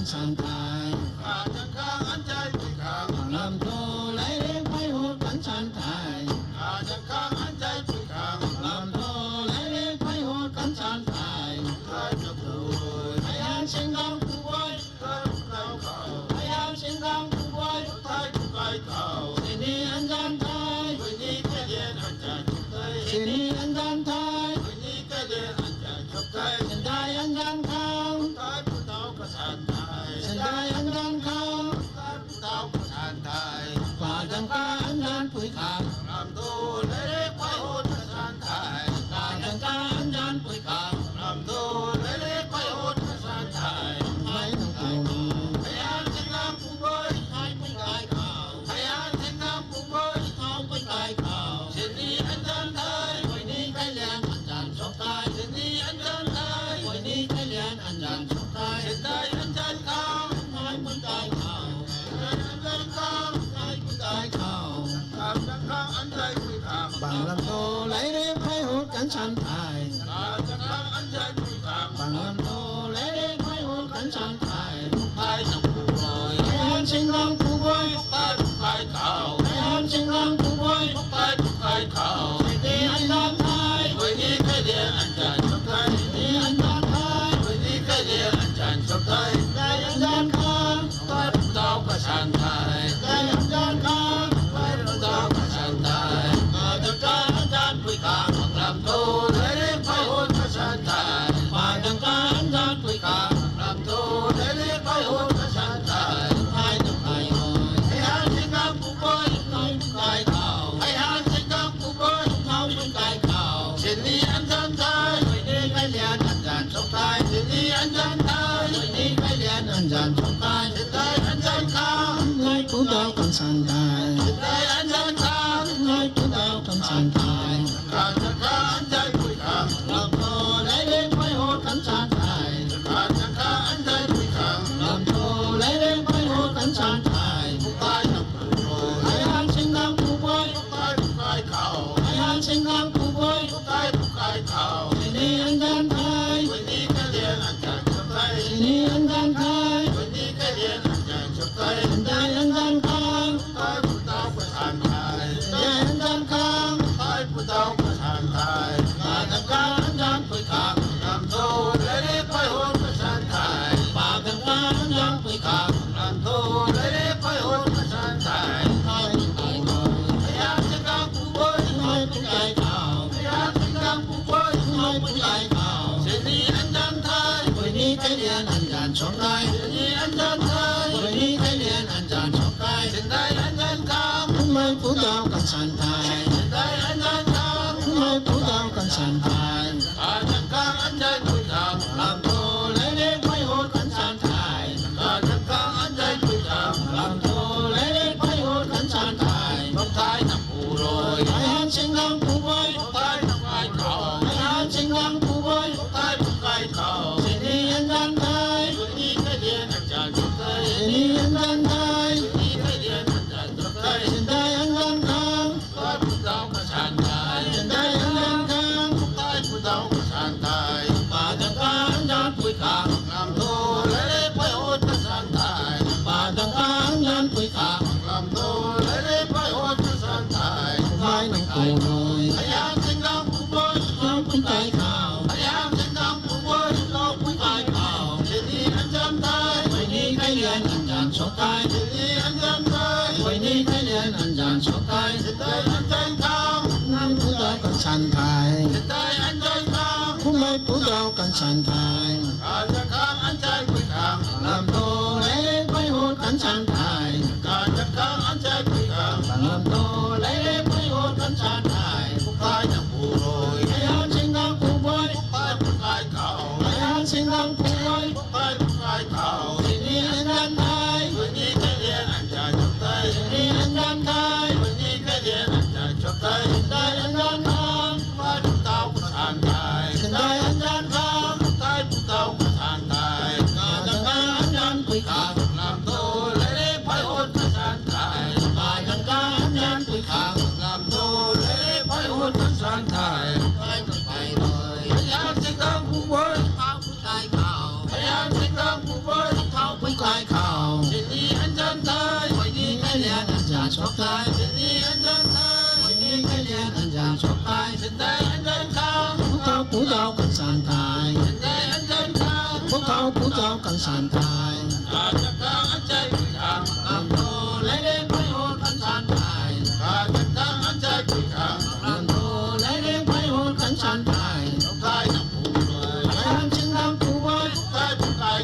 ꯁꯟꯊꯥꯏ꯫ ꯈꯥꯖꯪ ꯈꯥꯡ ꯑꯟꯖꯥꯏ ꯄꯨꯏ ꯈꯥꯡ꯫ ꯂꯝꯗꯣ ꯂꯥꯏꯔꯦꯡ ꯐꯩꯍꯣꯜ ꯀꯟ ꯁꯟꯊꯥꯏ꯫ ꯈꯥꯖꯪ ꯈꯥꯡ ꯑꯟꯖꯥꯏ ꯄꯨꯏ ꯈꯥꯡ꯫ ꯂꯝꯗꯣ ꯂꯥꯏꯔꯦꯡ ꯐꯩꯍꯣꯜ ꯀꯟ ꯁꯟꯊꯥꯏ꯫ ꯈꯥꯖꯪ ꯈꯥꯡ ꯃꯌꯥꯝ ꯁꯤꯡꯒꯥꯡ ꯄꯨꯕꯣꯏ꯫ ꯃꯌꯥꯝ ꯁꯤꯡꯒꯥꯡ ꯄꯨꯕꯣꯏ꯫ ꯊꯥꯏ ꯄꯨꯀꯥꯏ ꯈꯥꯎ꯫ ꯁꯤꯅꯤ ꯑꯟꯖꯥꯟ ꯊꯥꯏ꯫ ꯈꯣꯏꯅꯤ ꯀꯩꯔꯦꯟ ꯑꯟꯖꯥꯟ ꯁꯨꯛꯊꯥꯏ꯫ ꯁꯤꯅꯤ ꯑꯟꯖꯥꯟ ꯊꯥꯏ꯫ ꯈꯣꯏꯅꯤ ꯀꯩꯔꯦꯟ ꯑꯟꯖꯥꯟ ꯁꯨꯛꯊꯥꯏ꯫ ꯁꯦꯟꯗꯥꯏ ꯑꯟꯖꯥꯟ ꯈꯥꯡ꯫ ꯊꯥꯏ ꯄꯨꯇꯥꯎ ꯀꯁꯥꯟ ꯊꯥꯏ꯫ ꯁꯦꯟꯗꯥꯏ ꯑꯟꯖꯥꯟ ꯈꯥꯡ꯫ ꯊꯥꯏ ꯄꯨꯇꯥꯎ ꯀꯁꯥꯟ ꯊꯥꯏ꯫ ꯄꯥꯗꯪ ꯀꯥ ꯑꯟꯖꯥꯟ ꯄꯨꯏ ꯈꯥꯡ꯫ ꯂꯝꯗꯣ ꯂꯩꯔꯦ ꯈ꯭ꯋꯥꯏ ꯍꯣꯠ ꯀꯁꯥꯟ ꯊꯥꯏ꯫ ꯄꯥꯗꯪ ꯀꯥ ꯑꯟꯖꯥꯟ ꯄꯨꯏ ꯈꯥꯡ꯫ ꯂꯝꯗꯣ ꯂꯩꯔꯦ ꯈ꯭ꯋꯥꯏ ꯍꯣꯠ ꯀꯁꯥꯟ ꯊꯥꯏ꯫ ꯃꯥꯏ ꯅꯪ ꯇꯣꯡ꯫ ꯃꯌꯥꯝ ꯁꯤꯡꯒꯥꯡ ꯄꯨꯕꯣꯏ꯫ ꯊꯥꯏ ꯄꯨꯏ ꯀꯥꯏ ꯈꯥꯎ꯫ ꯃꯌꯥꯝ ꯁꯤꯡꯒꯥꯡ ꯄꯨꯕꯣꯏ꯫ ꯊꯥꯎ ꯄꯨꯏ ꯀꯥꯏ ꯈꯥꯎ꯫ ꯁꯤꯅꯤ ꯑꯟꯖꯥꯟ ꯊꯥꯏ꯫ ꯈꯣꯏꯅꯤ ꯀꯩꯔꯦꯟ ꯑꯟꯖꯥꯟ ꯁꯨꯛꯊꯥꯏ꯫ ꯁꯤꯅꯤ ꯑꯟꯖꯥꯟ ꯊꯥꯏ꯫ ꯈꯣꯏꯅꯤ ꯀꯩꯔꯦꯟ ꯑꯟꯖꯥꯟ ꯁꯨꯛꯊꯥꯏ꯫ ꯁꯦꯟꯗꯥꯏ ꯑꯟꯖꯥꯟ ꯈꯥꯡ꯫ ꯊꯥꯏ ꯄꯨꯏ ꯀꯥꯏ ꯈꯥꯎ꯫ ꯁꯦꯟꯗꯥꯏ ꯑꯟꯖꯥꯟ ꯈꯥꯡ꯫ ꯊꯥꯏ ꯄꯨꯏ ꯀꯥꯏ ꯈꯥꯎ꯫ ꯈꯥꯖꯪ ꯈꯥꯡ ꯑꯟꯖꯥꯏ ꯄꯨꯏ ꯈꯥꯡ꯫ ꯄꯥꯡꯂꯝꯗꯣ ꯂꯩꯔꯦ ꯐꯩꯍꯣꯜ ꯀꯟ ꯁꯟꯊꯥꯏ꯫ ꯈꯥꯖꯪ ꯈꯥꯡ ꯑꯟꯖꯥꯏ ꯄꯨꯏ ꯈꯥꯡ꯫ ꯄꯥꯡꯂꯝꯗꯣ ꯂꯩꯔꯦ ꯐꯩꯍꯣꯜ ꯀꯟ ꯁꯟꯊꯥꯏ꯫ ꯊꯥꯏ ꯅꯪ ꯄꯨꯕꯣꯏ꯫ ꯃꯌꯥꯝ ꯁꯤꯡꯒꯥꯡ ꯄꯨꯕꯣꯏ꯫ ꯊꯥꯏ ꯄꯨꯀꯥꯏ ꯈꯥꯎ꯫ ꯃꯌꯥꯝ ꯁꯤꯡꯒꯥꯡ ꯄꯨꯕꯣꯏ꯫ ꯊꯥꯏ ꯄꯨꯀꯥꯏ ꯈꯥꯎ꯫ ꯁꯤꯅꯤ ꯑꯟꯖꯥꯟ ꯊꯥꯏ꯫ ꯈꯣꯏꯅꯤ ꯀꯩꯔꯦꯟ ꯑꯟꯖꯥꯟ ꯁꯨꯛꯊꯥꯏ꯫ ꯁꯤꯅꯤ ꯑꯟꯖꯥꯟ ꯊꯥꯏ꯫ ꯈꯣꯏꯅꯤ ꯀꯩꯔꯦꯟ ꯑꯟꯖꯥꯟ ꯁꯨꯛꯊꯥꯏ꯫ ꯁꯦꯟꯗꯥꯏ ꯑꯟꯖꯥꯟ ꯈꯥꯡ꯫ ꯄꯥꯏꯔꯨꯗꯥꯎ ꯀꯁꯥꯟ ꯊꯥꯏ꯫ ꯁꯦꯟꯗꯥꯏ ꯑꯟꯖꯥꯟ ꯈꯥꯡ꯫ ꯄꯥꯏꯔꯨꯗꯥꯎ ꯀꯁꯥꯟ ꯊꯥꯏ꯫ ꯈꯥꯖꯪ ꯈꯥꯡ ꯑꯟꯖꯥꯟ ꯄꯨꯏ ꯈꯥꯡ꯫ ꯄꯥꯡꯂꯝꯗꯣ ꯂꯩꯔꯦ ꯐꯩꯍꯣꯜ ꯀꯁꯥꯟ ꯊꯥꯏ꯫ ꯈꯥꯖꯪ ꯈꯥꯡ ꯑꯟꯖꯥꯟ ꯄꯨꯏ ꯈꯥꯡ꯫ ꯄꯥꯡꯂꯝꯗꯣ ꯂꯩꯔꯦ ꯐꯩꯍꯣꯜ ꯀꯁꯥꯟ ꯊꯥꯏ꯫ ꯊꯥꯏ ꯅꯪ ꯊꯥꯏ ꯍꯣꯏ꯫ ꯃꯌꯥꯝ ꯁꯤꯡꯒꯥꯡ ꯄꯨꯕꯣꯏ꯫ ꯊꯥꯏ ꯄꯨꯏ ꯀꯥꯏ ꯈꯥꯎ꯫ ꯃꯌꯥꯝ ꯁꯤꯡꯒꯥꯡ ꯄꯨꯕꯣꯏ꯫ ꯊꯥꯎ ꯄꯨꯏ ꯀꯥꯏ ꯈꯥꯎ꯫ ꯁꯤꯅꯤ ꯑꯟꯖꯥꯟ ꯊꯥꯏ꯫ ꯈꯣꯏꯅꯤ ꯀꯩꯔꯦꯟ ꯑꯟꯖꯥꯟ ꯁꯨꯛꯊꯥꯏ꯫ ꯁꯤꯅꯤ ꯑꯟꯖꯥꯟ ꯊꯥꯏ꯫ ꯈꯣꯏꯅꯤ ꯀꯩꯔꯦꯟ ꯑꯟꯖꯥꯟ ꯁꯨꯛꯊꯥꯏ꯫ ꯁꯦꯟꯗꯥꯏ ꯑꯟꯖꯥꯟ ꯈꯥꯡ꯫ ꯂꯥꯏ ꯄꯨꯗꯥꯎ ꯀꯟ ꯁꯟꯊꯥꯏ꯫ ꯁꯦꯟꯗꯥꯏ ꯑꯟꯖꯥꯟ ꯈꯥꯡ꯫ ꯂꯥꯏ ꯄꯨꯗꯥꯎ ꯀꯟ ꯁꯟꯊꯥꯏ꯫ ꯈꯥꯖꯪ ꯈꯥꯡ ꯑꯟꯖꯥꯏ ꯄꯨꯏ ꯈꯥꯡ꯫ ꯂꯝꯗꯣ ꯂꯩꯔꯦ ꯐꯩꯍꯣꯜ ꯀꯟ ꯁꯟꯊꯥꯏ꯫ ꯈꯥꯖꯪ ꯈꯥꯡ ꯑꯟꯖꯥꯏ ꯄꯨꯏ ꯈꯥꯡ꯫ ꯂꯝꯗꯣ ꯂꯩꯔꯦ ꯐꯩꯍꯣꯜ ꯀꯟ ꯁꯟꯊꯥꯏ꯫ ꯄꯨꯀꯥꯏ ꯅꯪ ꯄꯨꯕꯣꯏ꯫ ꯃꯌꯥꯝ ꯁꯤꯡꯒꯥꯡ ꯄꯨꯕꯣꯏ꯫ ꯄꯨꯀꯥꯏ ꯄꯨꯀꯥꯏ ꯈꯥꯎ꯫ ꯃꯌꯥꯝ ꯁꯤꯡꯒꯥꯡ ꯄꯨꯕꯣꯏ꯫ ꯄꯨꯀꯥꯏ ꯄꯨꯀꯥꯏ ꯈꯥꯎ꯫ ꯁꯤꯅꯤ ꯑꯟꯖꯥꯟ ꯊꯥꯏ꯫ ꯈꯣꯏꯅꯤ ꯀꯩꯔꯦꯟ ꯑꯟꯖꯥꯟ ꯁꯨꯛꯊꯥꯏ꯫ ꯁꯤꯅꯤ ꯑꯟꯖꯥꯟ ꯊꯥꯏ꯫ Anjan chokai, ni anjan tai, ni kalian anjan chokai, sendai anjan kam, kumai pudau kan santai, sendai anjan kam, kumai pudau kan santai, anjan kam anjan pudau, lampu lele pai hot kan santai, anjan kam anjan pudau, lampu lele pai hot kan santai, chokai na puroi, ayan singgang puroi, chokai na pai kau, ayan singgang puroi, chokai na pai kau, sini anjan tai, sini anjan tai, sini anjan tai, sini anjan tai, sendai anjan kam, sendai anjan kam, padang kam anjan pui kam, lampu lele pai hot kan santai, padang kam anjan pui kam, lampu lele pai hot kan santai, mai nang kunoi, ayan singgang puroi, lampu kai kau, ayan singgang puroi, lampu kai kau, sini anjan tai, sini kalian anjan chokai, sini anjan tai, sini kalian anjan chokai, sendai anjan kam, kumai pudau kan santai, sendai anjan kam, kumai pudau kan santai, anjan kam anjan pui kam, lampu lele pai hot kan santai, anjan kam anjan pui kam, lampu lele pai hot kan santai, chokai na puroi, ayan singgang puroi, chokai na pai kau, ayan singgang puroi, chokai na pai kau, sini anjan tai, sini kalian anjan chokai, sini anjan tai, sini kalian anjan chokai, sendai anjan kam, kumai pudau kan santai, sendai anjan kam, kumai pudau kan santai, padang kam anjan pui kam, lampu lele pai hot kan santai, padang kam anjan pui kam, lampu lele pai hot kan santai, pai pai roi, ayan singgang puroi, lampu kai kau, ayan singgang puroi, lampu kai kau, sini anjan tai, sini kalian anjan chokai, sini anjan tai, sini kalian anjan chokai, sendai anjan kam, pudau pudau kan santai, sendai anjan kam, pudau pudau kan santai, anjan kam anjan pui kam, lampu lele pai hot kan santai, anjan kam anjan pui kam, lampu lele pai hot kan santai, chokai na puroi, ayan singgang puroi, chokai na pai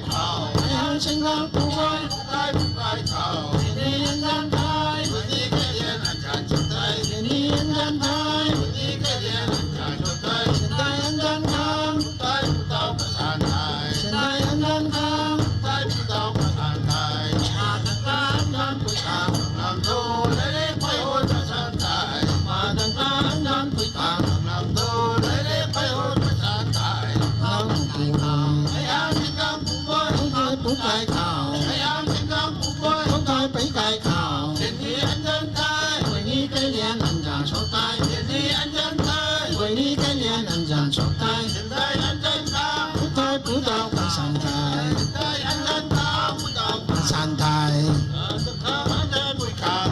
Santai.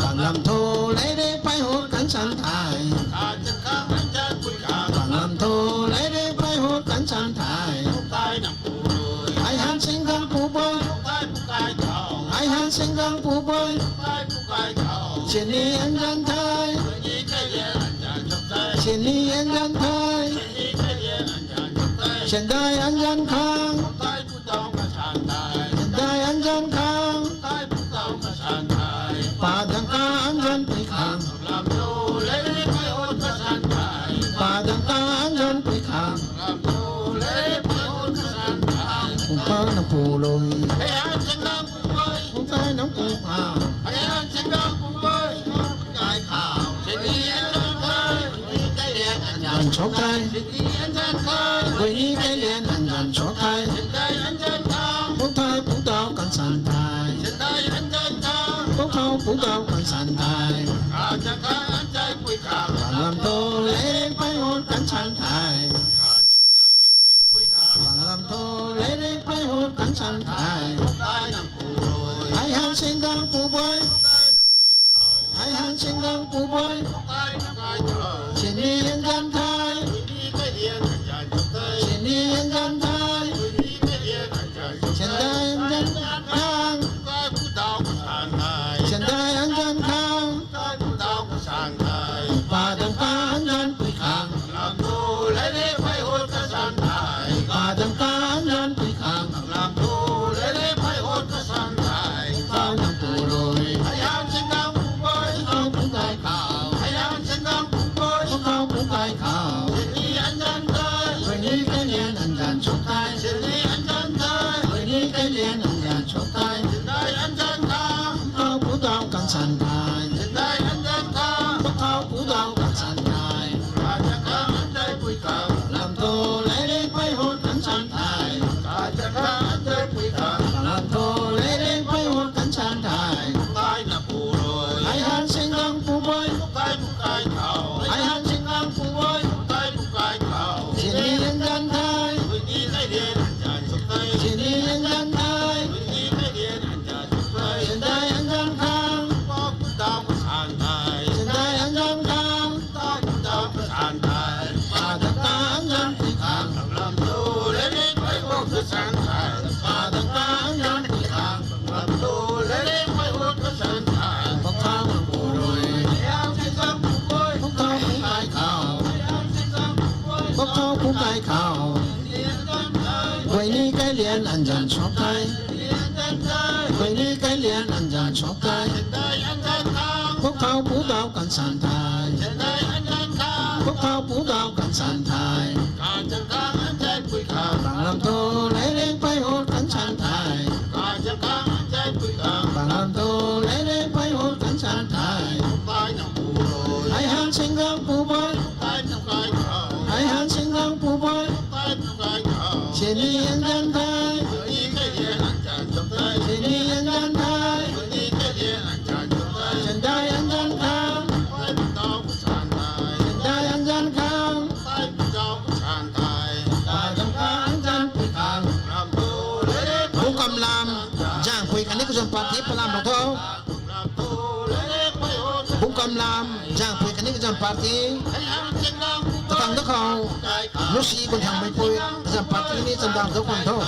Banglam tho lere pai hot kan santai. Banglam tho lere pai hot kan santai. Ai han singgang pu boy. Ai han singgang pu boy. Sini an jan thai. Sini an jan thai. Sendai an jan khang. Sendai an jan khang. Padang ka an jan pi khang. Padang ka an jan pi khang. Kung pa na pu loi. Kung pa na pu pa. An chok tai. Goi ni kai lian an jan chok tai. Pu tai pu tao kan santai. Pu tao pu tao kan santai. Banglam tho lere pai hot kan santai. Banglam tho lere pai hot kan santai. Ai han singgang pu boy. Ai han singgang pu boy. Sini an jan thai. Sini an jan thai. Sendai an jan khang. Sendai an jan khang. Padang ka an jan pi khang. Padang ka an jan pi khang. Kau nang pu loi. Kau pu kai khao. Kau pu kai khao. Anjan choktai. Jendai anjan kang. Kau pudau kansan tai. Jendai anjan kang. Kau pudau kansan tai. Raja kang anjai pui kang. Lam to lele pai hot kansan tai. Raja kang anjai pui kang. Lam to lele pai hot kansan tai. Tai na puroi. Ai han sing kang puboi. Bukai bukai kau. Ai han sing kang puboi. Bukai bukai kau. Sini anjan tai. Wini kai dia anjan choktai. Sini anjan tai. Jendai anjan kang. Jendai anjan kang. Padang kang anjan tikang. Padang kang anjan tikang. Bakang puroi. Bakang kukai kau. Bakang kukai kau. Wai ni kai lian anjan choktai. Koi ni kai lian anjan choktai. Kok kau pudau kansan tai. Kok kau pudau kansan tai. Bang lam to lele pai hot kansan tai. Bang lam to lele pai hot kansan tai. Ai han sing kang puboi. Ai han sing kang puboi. Sini anjan tai. Sini anjan tai. Jendai anjan kang. Jendai anjan kang. Padang kang anjan tikang. Bung kam lam. Jang pui kani kusun party palam bato. Bung kam lam. Jang pui kani kusun party. Patang da kau. Nusi kun thang mai pui. Kusun party ni chandang do kun tho.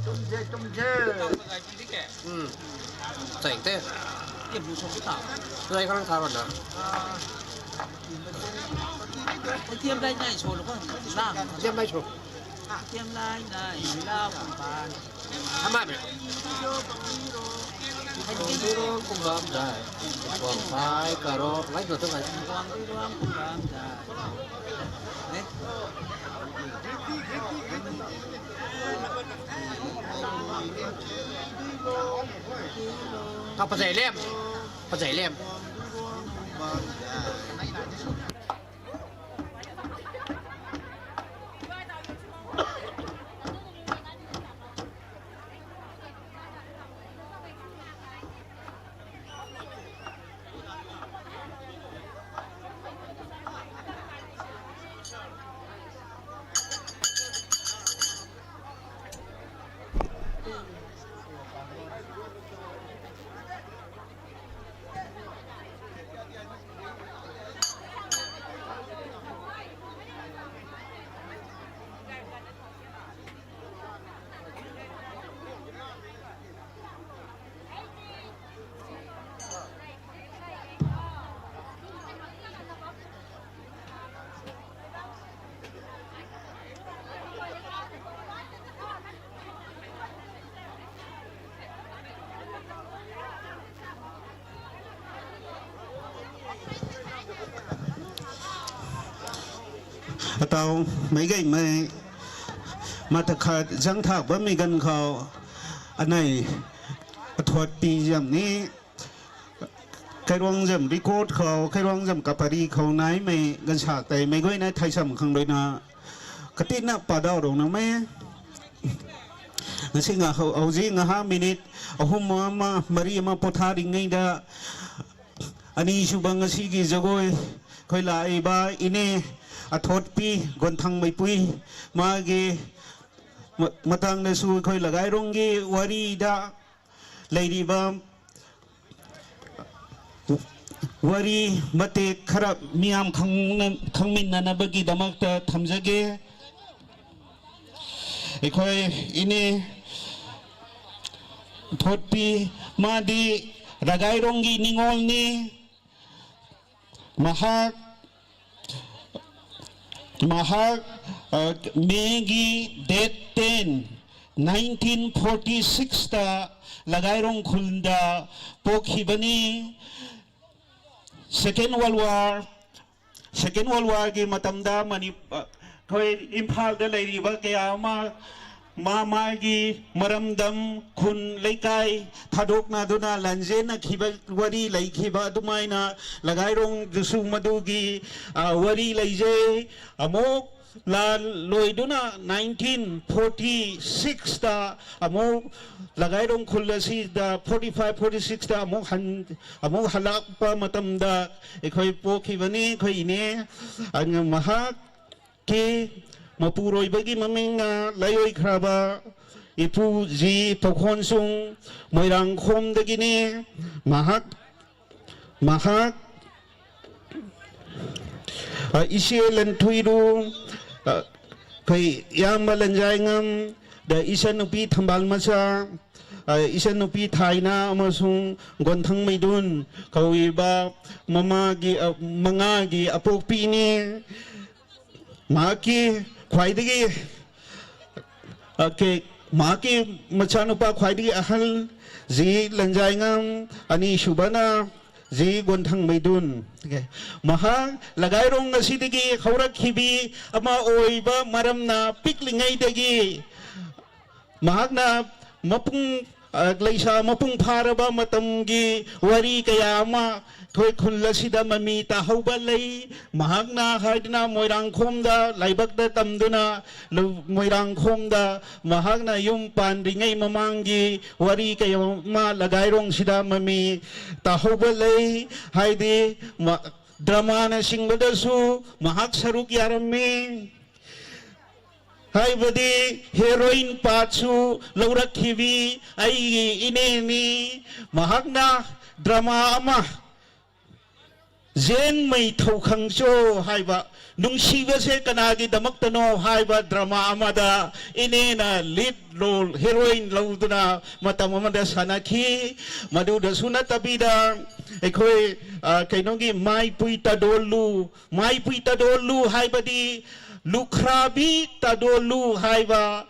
ꯇꯨꯝꯁꯦ, ꯇꯨꯝꯁꯦ꯫ ꯎꯝ꯫ ꯆꯥꯏꯛꯇꯦ꯫ ꯆꯥꯏ ꯈꯔ ꯊꯥꯔꯣꯅ꯫ Item ꯂꯥꯏ ꯅꯥꯏ ꯁꯣꯜꯂꯨꯀꯣ꯫ ꯂꯥꯡ꯫ Item ꯂꯥꯏ ꯁꯣ꯫ Item ꯂꯥꯏ ꯅꯥꯏ ꯂꯥꯎ ꯈꯝꯕꯥꯟ꯫ ꯊꯝꯃꯥꯃꯦ꯫ ꯈꯣꯡꯗ꯭ꯔꯣꯝ ꯈꯨꯝꯕꯝꯗꯥꯏ, ꯈꯣꯡꯐꯥꯏ ꯀꯔꯣ꯫ ꯂꯥꯏ ꯁꯣ two ꯉꯥꯏ꯫ ꯋꯥꯡꯗ꯭ꯔꯣꯝ ꯈꯨꯝꯕꯝꯗꯥꯏ꯫ ꯇꯥ ꯐꯖꯩ ꯂꯦꯝ꯫ ꯐꯖꯩ ꯂꯦꯝ꯫ ꯑꯇꯥꯎ ꯃꯩꯒꯩ ꯃꯩ ꯃꯊꯛ ꯈꯔ ꯖꯪ ꯊꯥꯛꯄ ꯃꯤꯒꯟ ꯈꯥꯎ ꯑꯅꯩ ꯑꯊꯣꯠꯄꯤ ꯌꯥꯝꯅꯤ꯫ ꯀꯩꯔꯣꯡꯖꯝ record ꯈꯧ, ꯀꯩꯔꯣꯡꯖꯝ ꯀꯄꯥꯔꯤ ꯈꯧ ꯅꯥꯏꯃꯩ ꯒꯟꯁꯥꯛꯇꯩ ꯃꯩꯒꯣꯏꯅ ꯊꯥꯏꯁꯝ ꯈꯪꯗꯣꯏꯅ ꯀꯇꯤꯅ ꯄꯥꯗꯥꯎꯔꯧꯅꯃꯦ꯫ ꯉꯁꯤ ꯉꯥ-, ꯍꯧ-, ꯍꯧꯖꯤꯛ ꯉꯥꯏꯍꯥꯛ ꯃꯤꯅꯤꯠ ꯑꯍꯨꯝ ꯑꯃ, ꯃꯔꯤ ꯑꯃ ꯄꯣꯊꯥꯔꯤꯉꯩꯗ ꯑꯅꯤꯁꯨꯕ ꯉꯁꯤꯒꯤ ꯖꯒꯣꯏ ꯑꯩꯈꯣꯏ ꯂꯥꯛꯏꯕ ꯏꯅꯦ ꯑꯊꯣꯠꯄꯤ ꯒꯣꯟꯊꯪ ꯃꯩꯄꯨꯏ ꯃꯥꯒꯤ ꯃ-, ꯃꯇꯥꯡꯗꯁꯨ ꯑꯩꯈꯣꯏ ꯂꯒꯥꯏꯔꯣꯡꯒꯤ ꯋꯥꯔꯤꯗ ꯂꯩꯔꯤꯕ ꯋꯥꯔꯤ ꯃꯇꯦꯛ ꯈꯔ ꯃꯤꯌꯥꯝ ꯈꯪꯅ-, ꯈꯪꯃꯤꯟꯅꯅꯕꯒꯤꯗꯃꯛꯇ ꯊꯝꯖꯒꯦ꯫ ꯑꯩꯈꯣꯏ ꯏꯅꯦ ꯊꯣꯠꯄꯤ, ꯃꯥꯗꯤ ꯔꯒꯥꯏꯔꯣꯡꯒꯤ ꯅꯤꯉꯣꯜꯅꯤ꯫ ꯃꯍꯥꯛ, ꯃꯍꯥꯛ, ꯑ, ꯃꯦꯒꯤ date ten, nineteen forty sixꯇ ꯂꯒꯥꯏꯔꯣꯡ ꯈꯨꯜꯗ ꯄꯣꯛꯈꯤꯕꯅꯤ꯫ Second World War, Second World Warꯒꯤ ꯃꯇꯝꯗ ꯃꯅꯤ-, ꯑ, ꯑꯩꯈꯣꯏ ꯏꯝꯐꯥꯜꯗ ꯂꯩꯔꯤꯕ ꯀꯌꯥ ꯑꯃ ꯃꯥ ꯃꯥꯒꯤ ꯃꯔꯝꯗꯝ, ꯈꯨꯟ, ꯂꯩꯀꯥꯏ ꯊꯥꯗꯣꯛꯅꯗꯨꯅ ꯂꯥꯟꯖꯦꯟꯅꯈꯤꯕ ꯋꯥꯔꯤ ꯂꯩꯈꯤꯕ ꯑꯗꯨꯃꯥꯏꯅ ꯂꯒꯥꯏꯔꯣꯡꯗꯨꯁꯨ ꯃꯗꯨꯒꯤ, ꯑ, ꯋꯥꯔꯤ ꯂꯩꯖꯩ꯫ ꯑꯃꯨꯛ ꯂꯥꯟ ꯂꯣꯏꯗꯨꯅ nineteen forty sixꯇ ꯑꯃꯨꯛ ꯂꯒꯥꯏꯔꯣꯡ ꯈꯨꯜ ꯑꯁꯤꯗ forty five forty sixꯇ ꯑꯃꯨꯛ ꯍꯟ-, ꯑꯃꯨꯛ ꯍꯜꯂꯛꯄ ꯃꯇꯝꯗ ꯑꯩꯈꯣꯏ ꯄꯣꯛꯈꯤꯕꯅꯤ, ꯑꯩꯈꯣꯏ ꯏꯅꯦ꯫ ꯑꯗꯨꯅ ꯃꯍꯥꯛꯀꯤ ꯃꯄꯨꯔꯣꯏꯕꯒꯤ ꯃꯃꯤꯡꯅ ꯂꯥꯏꯑꯣꯏꯈ꯭ꯔꯕ ꯏꯄꯨ ꯖꯤ ꯄꯧꯈꯣꯟꯁꯨꯡ ꯃꯣꯏꯔꯥꯡꯈꯣꯝꯗꯒꯤꯅꯤ꯫ ꯃꯍꯥꯛ, ꯃꯍꯥꯛ, ꯑ, ꯏꯆꯦ ꯂꯟꯊꯨꯏꯔꯨ, ꯑ, ꯑꯩꯈꯣꯏ ꯏꯌꯥꯝꯕ ꯂꯟꯖꯥꯏꯉꯝ, ꯗ ꯏꯆꯟꯅꯨꯄꯤ ꯊꯝꯕꯥꯜ ꯃꯆꯥ, ꯑ, ꯏꯆꯟꯅꯨꯄꯤ ꯊꯥꯏꯅ ꯑꯃꯁꯨꯡ ꯒꯣꯟꯊꯪ ꯃꯩꯗꯨꯟ ꯀꯧꯔꯤꯕ ꯃꯃꯥꯒꯤ, ꯑ, ꯃꯉꯥꯒꯤ ꯑꯄꯣꯛꯄꯤꯅꯤ꯫ ꯃꯍꯥꯛꯀꯤ ꯈ꯭ꯋꯥꯏꯗꯒꯤ, ꯑ, ꯀꯦ-, ꯃꯍꯥꯛꯀꯤ ꯃꯆꯥꯅꯨꯄꯥ ꯈ꯭ꯋꯥꯏꯗꯒꯤ ꯑꯍꯜ ꯖꯤ ꯂꯟꯖꯥꯏꯉꯝ, ꯑꯅꯤꯁꯨꯕꯅ ꯖꯤ ꯒꯣꯟꯊꯪ ꯃꯩꯗꯨꯟ꯫ ꯃꯍꯥꯛ ꯂꯒꯥꯏꯔꯣꯡ ꯑꯁꯤꯗꯒꯤ ꯍꯧꯔꯛꯈꯤꯕꯤ ꯑꯃ ꯑꯣꯏꯕ ꯃꯔꯝꯅ ꯄꯤꯛꯂꯤꯉꯩꯗꯒꯤ ꯃꯍꯥꯛꯅ ꯃꯄꯨꯡ, ꯑ, ꯂꯩꯁꯥ ꯃꯄꯨꯡ ꯐꯥꯔꯕ ꯃꯇꯝꯒꯤ ꯋꯥꯔꯤ ꯀꯌꯥ ꯑꯃ ꯑꯩꯈꯣꯏ ꯈꯨꯜ ꯑꯁꯤꯗ ꯃꯃꯤ ꯇꯥꯍꯧꯕ ꯂꯩ꯫ ꯃꯍꯥꯛꯅ ꯍꯥꯏꯗꯨꯅ ꯃꯣꯏꯔꯥꯡꯈꯣꯝꯗ ꯂꯥꯏꯕꯛꯇ ꯇꯝꯗꯨꯅ ꯂꯧ-, ꯃꯣꯏꯔꯥꯡꯈꯣꯝꯗ ꯃꯍꯥꯛꯅ ꯌꯨꯝ ꯄꯥꯟꯗ꯭ꯔꯤꯉꯩ ꯃꯃꯥꯡꯒꯤ ꯋꯥꯔꯤ ꯀꯌꯥ ꯑꯃ ꯂꯒꯥꯏꯔꯣꯡꯁꯤꯗ ꯃꯃꯤ ꯇꯥꯍꯧꯕ ꯂꯩ꯫ ꯍꯥꯏꯗꯤ ꯃ-, dramaꯅꯆꯤꯡꯕꯗꯁꯨ ꯃꯍꯥꯛ ꯁꯔꯨꯛ ꯌꯥꯔꯝꯃꯤ꯫ ꯍꯥꯏꯕꯗꯤ heroine partꯁꯨ ꯂꯧꯔꯛꯈꯤꯕꯤ ꯑꯩꯒꯤ ꯏꯅꯦꯅꯤ꯫ ꯃꯍꯥꯛꯅ drama ꯑꯃ ꯖꯦꯟꯃꯩ ꯊꯧꯈꯪꯆꯣ ꯍꯥꯏꯕ, ꯅꯨꯡꯁꯤꯕꯁꯦ ꯀꯅꯥꯒꯤꯗꯃꯛꯇꯅꯣ ꯍꯥꯏꯕ ꯗ꯭ꯔꯃꯥ ꯑꯃꯗ ꯏꯅꯦꯅ ꯂꯤꯗ ꯔꯣꯜ, ꯍꯦꯔꯣꯏꯟ ꯂꯧꯗꯨꯅ ꯃꯇꯝ ꯑꯃꯗ ꯁꯥꯟꯅꯈꯤ꯫ ꯃꯗꯨꯗꯁꯨ ꯅꯠꯇꯕꯤꯗ ꯑꯩꯈꯣꯏ, ꯑ, ꯀꯩꯅꯣꯒꯤ ꯃꯥꯏꯄꯨꯏ ꯇꯗꯣꯜꯂꯨ, ꯃꯥꯏꯄꯨꯏ ꯇꯗꯣꯜꯂꯨ ꯍꯥꯏꯕꯗꯤ ꯂꯨꯈ꯭ꯔꯥꯕꯤ ꯇꯗꯣꯜꯂꯨ ꯍꯥꯏꯕ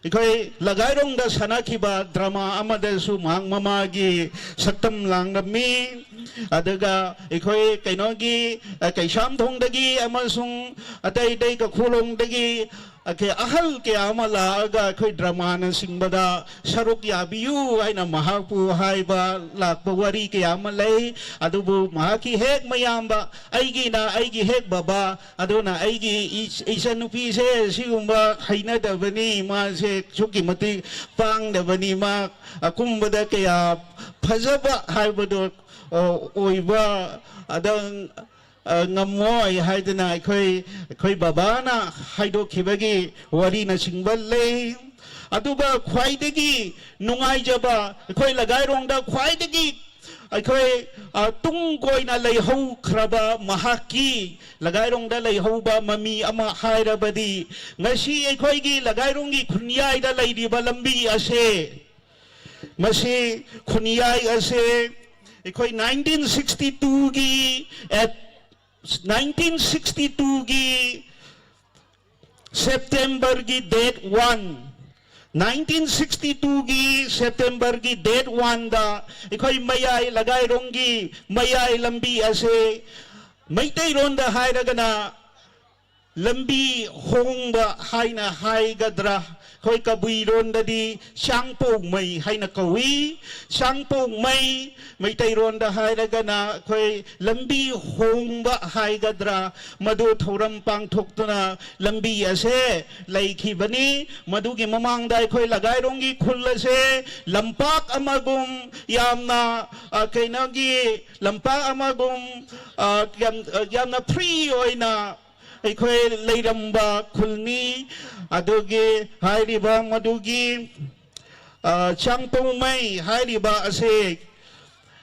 ꯑꯩꯈꯣꯏ ꯂꯒꯥꯏꯔꯣꯡꯗ ꯁꯥꯟꯅꯈꯤꯕ ꯗ꯭ꯔꯃꯥ ꯑꯃꯗꯁꯨ ꯃꯍꯥꯛ ꯃꯃꯥꯒꯤ ꯁꯛꯇꯝ ꯂꯥꯡꯂꯝꯃꯤ꯫ ꯑꯗꯨꯒ ꯑꯩꯈꯣꯏ ꯀꯩꯅꯣꯒꯤ, ꯑ, ꯀꯩꯁꯥꯝꯊꯣꯡꯗꯒꯤ ꯑꯃꯁꯨꯡ ꯑꯇꯩ ꯑꯇꯩ ꯀꯈꯨꯂꯣꯡꯗꯒꯤ ꯑꯩꯈꯣꯏ ꯑꯍꯜ ꯀꯌꯥ ꯑꯃ ꯂꯥꯛꯑꯒ ꯑꯩꯈꯣꯏ ꯗ꯭ꯔꯃꯥꯅꯆꯤꯡꯕꯗ ꯁꯔꯨꯛ ꯌꯥꯕꯤꯌꯨ ꯍꯥꯏꯅ ꯃꯍꯥꯛꯄꯨ ꯍꯥꯏꯕ ꯂꯥꯛꯄ ꯋꯥꯔꯤ ꯀꯌꯥ ꯑꯃ ꯂꯩ꯫ ꯑꯗꯨꯕꯨ ꯃꯍꯥꯛꯀꯤ ꯍꯦꯛ ꯃꯌꯥꯝꯕ, ꯑꯩꯒꯤꯅ ꯑꯩꯒꯤ ꯍꯦꯛ ꯕꯕꯥ, ꯑꯗꯨꯅ ꯑꯩꯒꯤ ꯏꯆ-, ꯏꯆꯟꯅꯨꯄꯤꯁꯦ ꯁꯤꯒꯨꯝꯕ ꯍꯩꯅꯗꯕꯅꯤ, ꯃꯥꯁꯦ ꯑꯁꯨꯛꯀꯤ ꯃꯇꯤꯛ ꯄꯥꯡꯗꯕꯅꯤ, ꯃꯥ ꯑꯀꯨꯝꯕꯗ ꯀꯌꯥ ꯐꯖꯕ ꯍꯥꯏꯕꯗꯣ, ꯑ, ꯑꯣꯏꯕ ꯑꯗ, ꯑ, ꯉꯝꯃꯣꯏ ꯍꯥꯏꯗꯅ ꯑꯩꯈꯣꯏ, ꯑꯩꯈꯣꯏ ꯕꯕꯥꯅ ꯍꯥꯏꯗꯣꯛꯈꯤꯕꯒꯤ ꯋꯥꯔꯤꯅꯆꯤꯡꯕ ꯂꯩ꯫ ꯑꯗꯨꯒ ꯈ꯭ꯋꯥꯏꯗꯒꯤ ꯅꯨꯡꯉꯥꯏꯖꯕ, ꯑꯩꯈꯣꯏ ꯂꯒꯥꯏꯔꯣꯡꯗ ꯈ꯭ꯋꯥꯏꯗꯒꯤ ꯑꯩꯈꯣꯏ, ꯑ, ꯇꯨꯡ ꯀꯣꯏꯅ ꯂꯩꯍꯧꯈ꯭ꯔꯕ ꯃꯍꯥꯛꯀꯤ ꯂꯒꯥꯏꯔꯣꯡꯗ ꯂꯩꯍꯧꯕ ꯃꯃꯤ ꯑꯃ ꯍꯥꯏꯔꯕꯗꯤ ꯉꯁꯤ ꯑꯩꯈꯣꯏꯒꯤ ꯂꯒꯥꯏꯔꯣꯡꯒꯤ ꯈꯨꯟꯌꯥꯏꯗ ꯂꯩꯔꯤꯕ ꯂꯝꯕꯤ ꯑꯁꯦ, ꯃꯁꯤ ꯈꯨꯟꯌꯥꯏ ꯑꯁꯦ ꯑꯩꯈꯣꯏ ꯅꯥꯏꯟꯇꯤꯟ ꯁꯤꯛꯁꯇꯤ ꯇꯨꯒꯤ ꯑꯦꯠ, ꯅꯥꯏꯟꯇꯤꯟ ꯁꯤꯛꯁꯇꯤ ꯇꯨꯒꯤ ꯁꯦꯞꯇꯦꯝꯕꯔꯒꯤ ꯗꯦꯠ ꯋꯥꯟ, ꯅꯥꯏꯟꯇꯤꯟ ꯁꯤꯛꯁꯇꯤ ꯇꯨꯒꯤ ꯁꯦꯞꯇꯦꯝꯕꯔꯒꯤ ꯗꯦꯠ ꯋꯥꯟꯗ ꯑꯩꯈꯣꯏ ꯃꯌꯥꯏ ꯂꯒꯥꯏꯔꯣꯡꯒꯤ ꯃꯌꯥꯏ ꯂꯝꯕꯤ ꯑꯁꯦ ꯃꯩꯇꯩꯔꯣꯟꯗ ꯍꯥꯏꯔꯒꯅ ꯂꯝꯕꯤ ꯍꯣꯡꯕ ꯍꯥꯏꯅ ꯍꯥꯏꯒꯗ꯭ꯔꯥ, ꯑꯩꯈꯣꯏ ꯀꯕꯨꯏꯔꯣꯟꯗꯗꯤ ꯆꯥꯡꯄꯣꯡꯃꯩ ꯍꯥꯏꯅ ꯀꯧꯏ꯫ ꯆꯥꯡꯄꯣꯡꯃꯩ, ꯃꯩꯇꯩꯔꯣꯟꯗ ꯍꯥꯏꯔꯒꯅ ꯑꯩꯈꯣꯏ ꯂꯝꯕꯤ ꯍꯣꯡꯕ ꯍꯥꯏꯒꯗ꯭ꯔꯥ, ꯃꯗꯨ ꯊꯧꯔꯝ ꯄꯥꯡꯊꯣꯛꯇꯨꯅ ꯂꯝꯕꯤ ꯑꯁꯦ ꯂꯩꯈꯤꯕꯅꯤ꯫ ꯃꯗꯨꯒꯤ ꯃꯃꯥꯡꯗ ꯑꯩꯈꯣꯏ ꯂꯒꯥꯏꯔꯣꯡꯒꯤ ꯈꯨꯜ ꯑꯁꯦ ꯂꯝꯄꯥꯛ ꯑꯃꯒꯨꯝ ꯌꯥꯝꯅ, ꯑ, ꯀꯩꯅꯣꯒꯤ ꯂꯝꯄꯥꯛ ꯑꯃꯒꯨꯝ, ꯑ, ꯌꯥꯝ-, ꯑ, ꯌꯥꯝꯅ ꯐ꯭ꯔꯤ ꯑꯣꯏꯅ ꯑꯩꯈꯣꯏ ꯂꯩꯔꯝꯕ ꯈꯨꯜꯅꯤ꯫ ꯑꯗꯨꯒꯤ ꯍꯥꯏꯔꯤꯕ ꯃꯗꯨꯒꯤ, ꯑ, ꯆꯥꯡꯄꯣꯡꯃꯩ ꯍꯥꯏꯔꯤꯕ ꯑꯁꯦ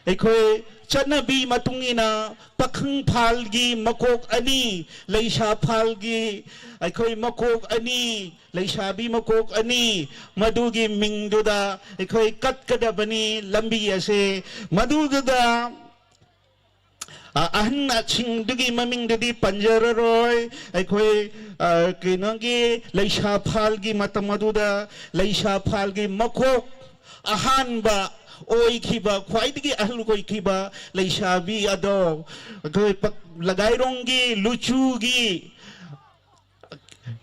ꯑꯩꯈꯣꯏ ꯆꯠꯅꯕꯤ ꯃꯇꯨꯡ ꯏꯟꯅ ꯄꯥꯈꯪ ꯐꯥꯜꯒꯤ ꯃꯀꯣꯛ ꯑꯅꯤ, ꯂꯩꯁꯥ ꯐꯥꯜꯒꯤ ꯑꯩꯈꯣꯏ ꯃꯀꯣꯛ ꯑꯅꯤ, ꯂꯩꯁꯥꯕꯤ ꯃꯀꯣꯛ ꯑꯅꯤ, ꯃꯗꯨꯒꯤ ꯃꯤꯡꯗꯨꯗ ꯑꯩꯈꯣꯏ ꯀꯠꯀꯗꯕꯅꯤ ꯂꯝꯕꯤ ꯑꯁꯦ꯫ ꯃꯗꯨꯗꯨꯗ ꯑ, ꯑꯍꯟꯁꯤꯡꯗꯨꯒꯤ ꯃꯃꯤꯡꯗꯨꯗꯤ ꯄꯟꯖꯔꯔꯣꯏ꯫ ꯑꯩꯈꯣꯏ, ꯑ, ꯀꯩꯅꯣꯒꯤ ꯂꯩꯁꯥ ꯐꯥꯜꯒꯤ ꯃꯇꯝ ꯑꯗꯨꯗ ꯂꯩꯁꯥ ꯐꯥꯜꯒꯤ ꯃꯀꯣꯛ ꯑꯍꯥꯟꯕ ꯑꯣꯏꯈꯤꯕ, ꯈ꯭ꯋꯥꯏꯗꯒꯤ ꯑꯍꯜ ꯑꯣꯏꯈꯤꯕ ꯂꯩꯁꯥꯕꯤ ꯑꯗꯣ ꯑꯩꯈꯣꯏ ꯄꯛ-, ꯂꯒꯥꯏꯔꯣꯡꯒꯤ ꯂꯨꯆꯨꯒꯤ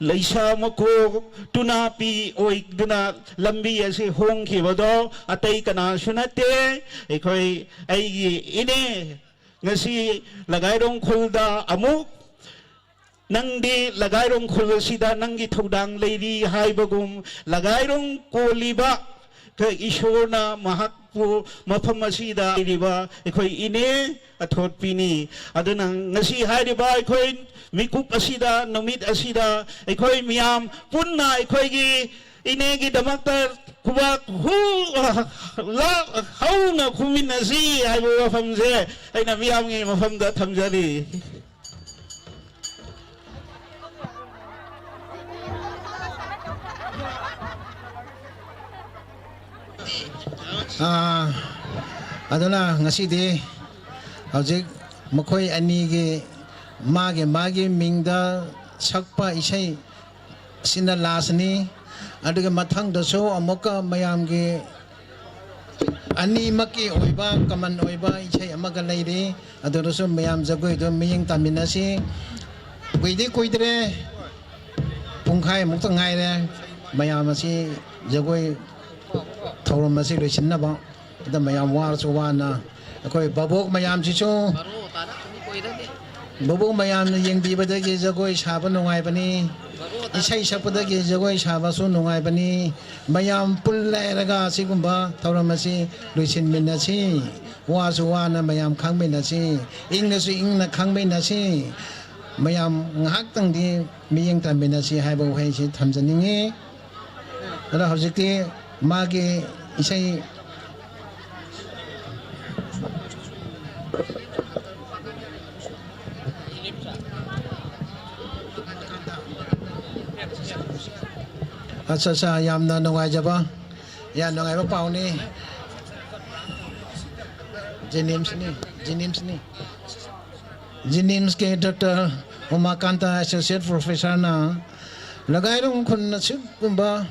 ꯂꯩꯁꯥ ꯃꯀꯣꯛ ꯇꯨꯅꯥꯄꯤ ꯑꯣꯏꯗꯨꯅ ꯂꯝꯕꯤ ꯑꯁꯤ ꯍꯣꯡꯈꯤꯕꯗꯣ ꯑꯇꯩ ꯀꯅꯥꯁꯨ ꯅꯠꯇꯦ, ꯑꯩꯈꯣꯏ, ꯑꯩꯒꯤ ꯏꯅꯦ꯫ ꯉꯁꯤ ꯂꯒꯥꯏꯔꯣꯡ ꯈꯨꯜꯗ ꯑꯃꯨꯛ ꯅꯪꯗꯤ ꯂꯒꯥꯏꯔꯣꯡ ꯈꯨꯜ ꯑꯁꯤꯗ ꯅꯪꯒꯤ ꯊꯧꯗꯥꯡ ꯂꯩꯔꯤ ꯍꯥꯏꯕꯒꯨꯝ, ꯂꯒꯥꯏꯔꯣꯡ ꯀꯣꯜꯂꯤꯕ ꯏꯁꯣꯔꯅ ꯃꯍꯥꯛꯄꯨ ꯃꯐꯝ ꯑꯁꯤꯗ ꯂꯩꯔꯤꯕ ꯑꯩꯈꯣꯏ ꯏꯅꯦ ꯑꯊꯣꯠꯄꯤꯅꯤ꯫ ꯑꯗꯨꯅ ꯉꯁꯤ ꯍꯥꯏꯔꯤꯕ ꯑꯩꯈꯣꯏ ꯃꯤꯀꯨꯞ ꯑꯁꯤꯗ, ꯅꯨꯃꯤꯠ ꯑꯁꯤꯗ ꯑꯩꯈꯣꯏ ꯃꯤꯌꯥꯝ ꯄꯨꯟꯅ ꯑꯩꯈꯣꯏꯒꯤ ꯏꯅꯦꯒꯤꯗꯃꯛꯇ ꯈꯨꯕꯥꯛ ꯍꯨ-, ꯂꯥꯛ ꯍꯧꯅ ꯈꯨꯃꯤꯟꯅꯁꯤ ꯍꯥꯏꯕ ꯋꯥꯐꯝꯁꯦ ꯑꯩꯅ ꯃꯤꯌꯥꯝꯒꯤ ꯃꯐꯝꯗ ꯊꯝꯖꯔꯤ꯫ ꯑꯥ, ꯑꯗꯨꯅ ꯉꯁꯤꯗꯤ ꯍꯧꯖꯤꯛ ꯃꯈꯣꯏ ꯑꯅꯤꯒꯤ ꯃꯥꯒꯤ ꯃꯥꯒꯤ ꯃꯤꯡꯗ ꯁꯛꯄ ꯏꯁꯩ ꯑꯁꯤꯅ ꯂꯥꯁꯅꯤ꯫ ꯑꯗꯨꯒ ꯃꯊꯪꯗꯁꯨ ꯑꯃꯨꯛꯀ ꯃꯌꯥꯝꯒꯤ ꯑꯅꯤꯃꯛꯀꯤ ꯑꯣꯏꯕ ꯀꯃꯟ ꯑꯣꯏꯕ ꯏꯁꯩ ꯑꯃꯒ ꯂꯩꯔꯤ꯫ ꯑꯗꯨꯗꯁꯨ ꯃꯌꯥꯝ ꯖꯒꯣꯏꯗꯣ ꯃꯤꯠꯌꯦꯡ ꯇꯥꯃꯤꯟꯅꯁꯤ꯫ ꯀꯨꯏꯗꯤ ꯀꯨꯏꯗ꯭ꯔꯦ, ꯄꯨꯡꯈꯥꯏꯃꯨꯛꯇ ꯉꯥꯏꯔꯦ ꯃꯌꯥꯝ ꯑꯁꯤ ꯖꯒꯣꯏ ꯊꯧꯔꯝ ꯑꯁꯤ ꯂꯣꯏꯁꯤꯟꯅꯕ꯫ ꯑꯗ ꯃꯌꯥꯝ ꯋꯥꯔꯁꯨ ꯋꯥꯅ ꯑꯩꯈꯣꯏ ꯚꯥꯕꯣꯛ ꯃꯌꯥꯝꯁꯤꯁꯨ, ꯚꯥꯕꯣꯛ ꯃꯌꯥꯝꯅ ꯌꯦꯡꯕꯤꯕꯗꯒꯤ ꯖꯒꯣꯏ ꯁꯥꯕ ꯅꯨꯡꯉꯥꯏꯕꯅꯤ, ꯏꯁꯩ ꯁꯛꯄꯗꯒꯤ ꯖꯒꯣꯏ ꯁꯥꯕꯁꯨ ꯅꯨꯡꯉꯥꯏꯕꯅꯤ꯫ ꯃꯌꯥꯝ ꯄꯨꯜꯂꯦꯔꯒ ꯑꯁꯤꯒꯨꯝꯕ ꯊꯧꯔꯝ ꯑꯁꯤ ꯂꯣꯏꯁꯤꯟꯃꯤꯟꯅꯁꯤ꯫ ꯋꯥꯁꯨ ꯋꯥꯅ ꯃꯌꯥꯝ ꯈꯪꯃꯤꯟꯅꯁꯤ, ꯏꯪꯅꯁꯨ ꯏꯪꯅ ꯈꯪꯃꯤꯟꯅꯁꯤ꯫ ꯃꯌꯥꯝ ꯉꯥꯏꯍꯥꯛꯇꯪꯗꯤ ꯃꯤꯠꯌꯦꯡ ꯇꯥꯃꯤꯟꯅꯁꯤ ꯍꯥꯏꯕ ꯋꯥꯍꯩꯁꯤ ꯊꯝꯖꯅꯤꯡꯉꯤ꯫ ꯑꯗꯣ ꯍꯧꯖꯤꯛꯇꯤ ꯃꯥꯒꯤ ꯏꯁꯩ ꯑꯠꯆꯥ, ꯑꯠꯆꯥ, ꯌꯥꯝꯅ ꯅꯨꯡꯉꯥꯏꯖꯕ, ꯌꯥꯝ ꯅꯨꯡꯉꯥꯏꯕ ꯄꯥꯎꯅꯤ꯫ ꯖꯦꯅꯤꯝꯁꯅꯤ, ꯖꯦꯅꯤꯝꯁꯅꯤ꯫ ꯖꯦꯅꯤꯝꯁꯀꯤ ꯗꯣꯛꯇꯔ ꯎꯃꯥꯀꯥꯟꯇ ꯑꯦꯁꯣꯁꯤꯌꯦꯠ ꯄ꯭ꯔꯣꯐꯦꯁꯔꯅ ꯂꯒꯥꯏꯔꯣꯡ ꯈꯨꯟ ꯑꯁꯤꯒꯨꯝꯕ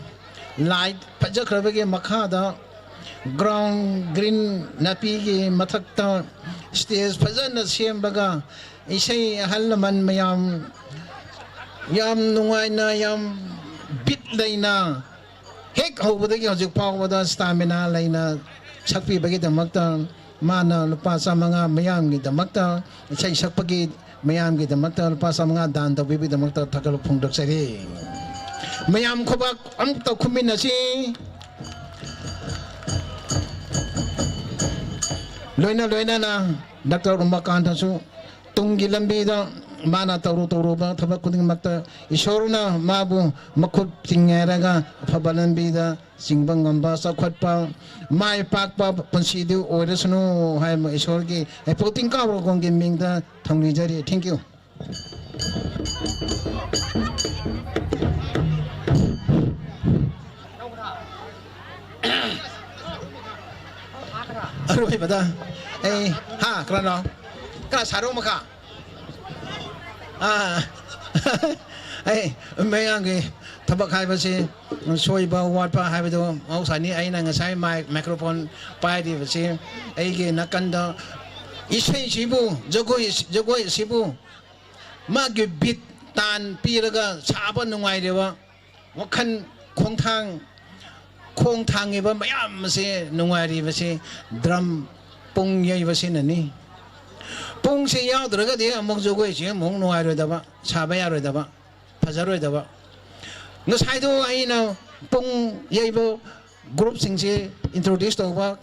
ꯂꯥꯏꯠ ꯐꯖꯈ꯭ꯔꯕꯒꯤ ꯃꯈꯥꯗ ꯒ꯭ꯔꯥꯎꯟ ꯒ꯭ꯔꯤꯟ ꯅꯥꯄꯤꯒꯤ ꯃꯊꯛꯇ ꯁ꯭ꯇꯦꯖ ꯐꯖꯅ ꯁꯦꯝꯕꯒ ꯏꯁꯩ ꯑꯍꯜ ꯂꯃꯟ ꯃꯌꯥꯝ ꯌꯥꯝ ꯅꯨꯡꯉꯥꯏꯅ, ꯌꯥꯝ ꯕꯤꯠ ꯂꯩꯅ ꯍꯦꯛ ꯍꯧꯕꯗꯒꯤ ꯍꯧꯖꯤꯛ ꯐꯥꯎꯕꯗ ꯁ꯭ꯇꯥꯃꯤꯅꯥ ꯂꯩꯅ ꯁꯛꯄꯤꯕꯒꯤꯗꯃꯛꯇ ꯃꯥꯅ ꯂꯨꯄꯥ ꯆꯥꯝꯃꯉꯥ ꯃꯌꯥꯝꯒꯤꯗꯃꯛꯇ, ꯏꯁꯩ ꯁꯛꯄꯒꯤ ꯃꯌꯥꯝꯒꯤꯗꯃꯛꯇ ꯂꯨꯄꯥ ꯆꯥꯝꯃꯉꯥ ꯗꯥꯟ ꯇꯧꯕꯤꯕꯒꯤꯗꯃꯛꯇ ꯊꯥꯒꯠꯄ ꯐꯣꯡꯗꯣꯛꯆꯔꯤ꯫ ꯃꯌꯥꯝ ꯈꯨꯕꯥꯛ ꯑꯃꯨꯛꯇ ꯈꯨꯝꯃꯤꯟꯅꯁꯤ꯫ ꯂꯣꯏꯅ ꯂꯣꯏꯅꯅ ꯗꯥꯛꯇꯔ ꯎꯃꯥꯀꯥꯟꯇꯁꯨ ꯇꯨꯡꯒꯤ ꯂꯝꯕꯤꯗ ꯃꯥꯅ ꯇꯧꯔꯨ ꯇꯧꯔꯨꯕ ꯊꯕꯛ ꯈꯨꯗꯤꯡꯃꯛꯇ ꯏꯁꯣꯔꯅ ꯃꯥꯕꯨ ꯃꯈꯨꯠ ꯇꯤꯡꯉꯥꯏꯔꯒ ꯑꯐꯕ ꯂꯝꯕꯤꯗ ꯆꯤꯡꯕ ꯉꯝꯕ, ꯆꯥꯎꯈꯠꯄ, ꯃꯥꯏ ꯄꯥꯛꯄ ꯄꯨꯟꯁꯤꯗꯨ ꯑꯣꯏꯔꯁꯅꯨ ꯍꯥꯏꯕ ꯏꯁꯣꯔꯒꯤ ꯍꯩꯄꯧ ꯇꯤꯡꯀꯥꯎꯔꯣꯡꯒꯤ ꯃꯤꯡꯗ ꯊꯧꯅꯤꯖꯔꯤ꯫ Thank you꯫ ꯑꯔꯣꯏꯕꯗ ꯑꯩ, ꯍꯥ, ꯀꯅꯥꯅꯣ? ꯀꯅꯥ ꯁꯥꯔꯣ ꯃꯈꯥ? ꯑꯥ, ꯑꯩ, ꯃꯌꯥꯝꯒꯤ ꯊꯕꯛ ꯍꯥꯏꯕꯁꯤ ꯁꯣꯏꯕ ꯋꯥꯠꯄ ꯍꯥꯏꯕꯗꯨ ꯃꯍꯧꯁꯥꯅꯤ꯫ ꯑꯩꯅ ꯉꯁꯥꯏ ꯃꯥꯏꯛ, ꯃꯥꯏꯀ꯭ꯔꯣꯐꯣꯟ ꯄꯥꯏꯔꯤꯕꯁꯤ ꯑꯩꯒꯤ ꯅꯥꯀꯟꯗ ꯏꯁꯩꯁꯤꯕꯨ, ꯖꯒꯣꯏ, ꯖꯒꯣꯏ ꯑꯁꯤꯕꯨ ꯃꯥꯒꯤ ꯕꯤꯠ, ꯇꯥꯟ ꯄꯤꯔꯒ ꯁꯥꯕ ꯅꯨꯡꯉꯥꯏꯔꯤꯕ ꯋꯥꯈꯜ ꯈꯣꯡꯊꯥꯡ, ꯈꯣꯡ ꯊꯥꯡꯉꯤꯕ ꯃꯌꯥꯝ ꯑꯁꯤ ꯅꯨꯡꯉꯥꯏꯔꯤꯕꯁꯤ ꯗ꯭ꯔꯝ ꯄꯨꯡ ꯌꯩꯕꯁꯤꯅꯅꯤ꯫ ꯄꯨꯡꯁꯤ ꯌꯥꯎꯗ꯭ꯔꯒꯗꯤ ꯑꯃꯨꯛ ꯖꯒꯣꯏꯁꯤ ꯑꯃꯨꯛ ꯅꯨꯡꯉꯥꯏꯔꯣꯏꯗꯕ, ꯁꯥꯕ ꯌꯥꯔꯣꯏꯗꯕ, ꯐꯖꯔꯣꯏꯗꯕ꯫ ꯉꯁꯥꯏꯗꯣ ꯑꯩꯅ ꯄꯨꯡ ꯌꯩꯕ ꯒ꯭ꯔꯨꯞꯁꯤꯡꯁꯤ ꯏꯟꯇ꯭ꯔꯣꯗ꯭ꯌꯨꯁ ꯇꯧꯕ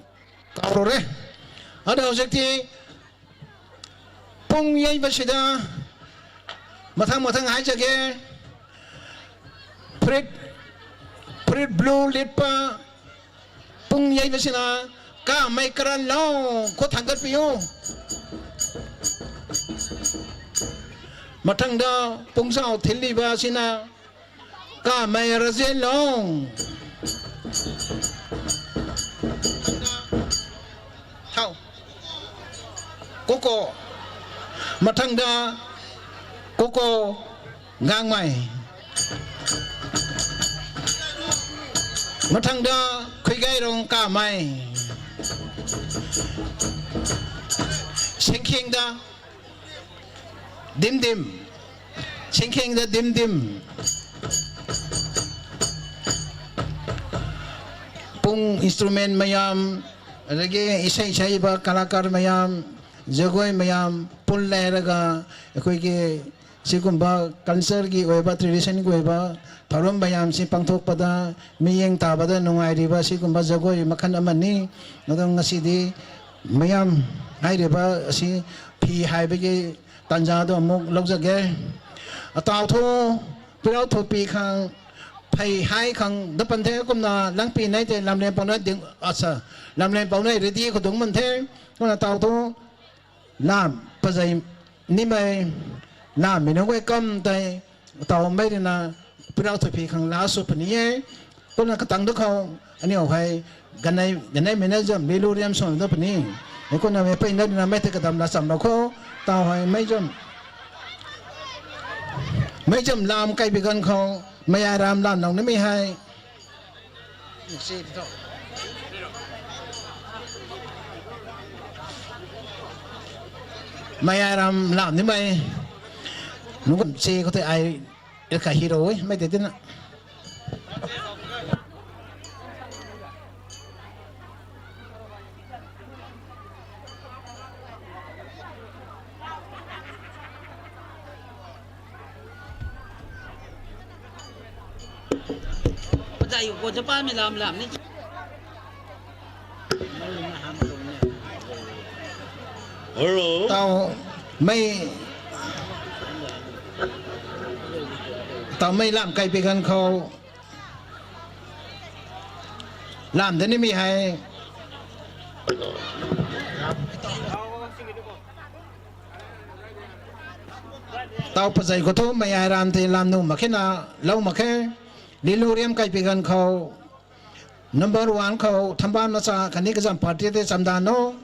ꯀꯥꯎꯔꯨꯔꯦ꯫ ꯑꯗꯣ ꯍꯧꯖꯤꯛꯇꯤ ꯄꯨꯡ ꯌꯩꯕꯁꯤꯗ ꯃꯊꯪ ꯃꯊꯪ ꯍꯥꯏꯖꯒꯦ꯫ ꯐꯨꯔꯤꯠ, ꯐꯨꯔꯤꯠ ꯕ꯭ꯂꯨ ꯂꯤꯠꯄ ꯄꯨꯡ ꯌꯩꯕꯁꯤꯅ ꯀꯥ ꯃꯩ ꯀꯔꯟ ꯂꯥꯎ ꯈꯨꯠ ꯊꯥꯡꯒꯠꯄꯤꯌꯨ꯫ ꯃꯊꯪꯗ ꯄꯨꯡꯖꯥꯎ ꯊꯤꯜꯂꯤꯕ ꯑꯁꯤꯅ ꯀꯥꯃꯩ ꯔꯥꯖꯦꯟꯂꯣꯡ꯫ ꯊꯥꯎ꯫ ꯀꯣꯀꯣ꯫ ꯃꯊꯪꯗ ꯀꯣꯀꯣ ꯒꯥꯡꯃꯩ꯫ ꯃꯊꯪꯗ ꯈꯨꯏꯒꯥꯏꯔꯣꯡ ꯀꯥꯃꯩ꯫ ꯁꯦꯡꯈꯦꯡꯗ ꯗꯤꯝ ꯗꯤꯝ꯫ ꯁꯤꯡꯈꯦꯡꯗ ꯗꯤꯝ ꯗꯤꯝ꯫ ꯄꯨꯡ instrument ꯃꯌꯥꯝ, ꯑꯗꯒꯤ ꯏꯁꯩ ꯁꯛꯏꯕ ꯀꯂꯥꯀꯥꯔ ꯃꯌꯥꯝ, ꯖꯒꯣꯏ ꯃꯌꯥꯝ ꯄꯨꯜꯂꯦ ꯍꯥꯏꯔꯒ ꯑꯩꯈꯣꯏꯒꯤ ꯁꯤꯒꯨꯝꯕ cultureꯒꯤ ꯑꯣꯏꯕ, traditionꯒꯤ ꯑꯣꯏꯕ ꯊꯧꯔꯝ ꯃꯌꯥꯝꯁꯤ ꯄꯥꯡꯊꯣꯛꯄꯗ ꯃꯤꯠꯌꯦꯡ ꯇꯥꯕꯗ ꯅꯨꯡꯉꯥꯏꯔꯤꯕ ꯁꯤꯒꯨꯝꯕ ꯖꯒꯣꯏ ꯃꯈꯜ ꯑꯃꯅꯤ꯫ ꯑꯗꯣ ꯉꯁꯤꯗꯤ ꯃꯌꯥꯝ ꯍꯥꯏꯔꯤꯕ ꯑꯁꯤ ꯐꯤ ꯍꯥꯏꯕꯒꯤ ꯇꯥꯟꯖꯥꯗꯣ ꯑꯃꯨꯛ ꯂꯧꯖꯒꯦ꯫ ꯑꯇꯥꯎꯊꯣ ꯄꯤꯔꯥꯎꯊꯣꯛꯄꯤ ꯈꯪ ꯐꯩ ꯍꯥꯏ ꯈꯪ ꯗ ꯄꯟꯊꯦ ꯀꯨꯝꯅ ꯂꯪꯄꯤ ꯅꯩꯇꯦ ꯂꯝꯂꯦꯟ ꯄꯥꯎꯅ ꯗꯤꯡ ꯑꯁ ꯂꯝꯂꯦꯟ ꯄꯥꯎꯅ ꯔꯦꯗꯤ ꯈꯨꯗꯨꯡ ꯃꯟꯊꯦ ꯀꯨꯝꯅ ꯇꯥꯎꯊꯣ ꯂꯥꯝ ꯄꯖꯩ ꯅꯤꯃꯩ ꯂꯥꯝ ꯃꯤꯅꯣꯒꯣꯏ ꯀꯝ ꯇꯩ ꯇꯥꯎ ꯃꯩꯔꯤꯅ ꯄꯤꯔꯥꯎ ꯊꯣꯏꯐꯤ ꯈꯪ ꯂꯥꯁꯨ ꯄꯅꯤꯌꯦ꯫ ꯀꯨꯅ ꯀꯇꯪꯗ ꯈꯥꯎ ꯑꯅꯤ ꯑꯣꯍꯥꯏ ꯒꯅꯩ ꯒꯅꯩ ꯃꯦꯅꯦꯖꯔ ꯃꯤꯂꯨ ꯔꯤꯌꯝ ꯁꯣꯟꯗ ꯄꯅꯤ꯫ ꯀꯨꯅ ꯃꯦ ꯄꯩꯅ ꯅ ꯃꯩ ꯇꯦ ꯀꯗꯝ ꯂꯥ ꯆꯝꯕ ꯈꯣ ꯇꯥꯎ ꯍꯥꯏ ꯃꯩꯖꯝ ꯃꯩꯖꯝ ꯂꯥꯝ ꯀꯥꯏꯕꯤꯒꯟ ꯈꯥꯎ ꯃꯌꯥꯏ ꯔꯥꯝ ꯂꯥꯝ ꯅꯧꯅ ꯃꯤ ꯍꯥꯏ꯫ ꯃꯌꯥꯏꯔꯝ ꯂꯥꯝꯅꯤ ꯃꯩ ꯅꯨꯡꯒꯨꯝ ꯆꯦ ꯈꯨꯠꯇ ꯑꯩ ꯏꯔꯀ ꯍꯤꯔꯣꯏ ꯃꯩ ꯇꯦꯇꯅ꯫ Pajai ko je pa mi lam lam ni. Hello. ꯇꯥꯎ ꯃꯩ ꯇꯥꯎ ꯃꯩ ꯂꯥꯝ ꯀꯥꯏ ꯄꯤꯒꯟ ꯈꯣ ꯂꯥꯝꯗꯅꯤ ꯃꯤ ꯍꯥꯏ꯫ Tau pajai goto mayai ram te lam nu makhe na lau makhe. Lilu riam kai pigan khau. Number one khau thamba na cha kani kajam party te chamda no.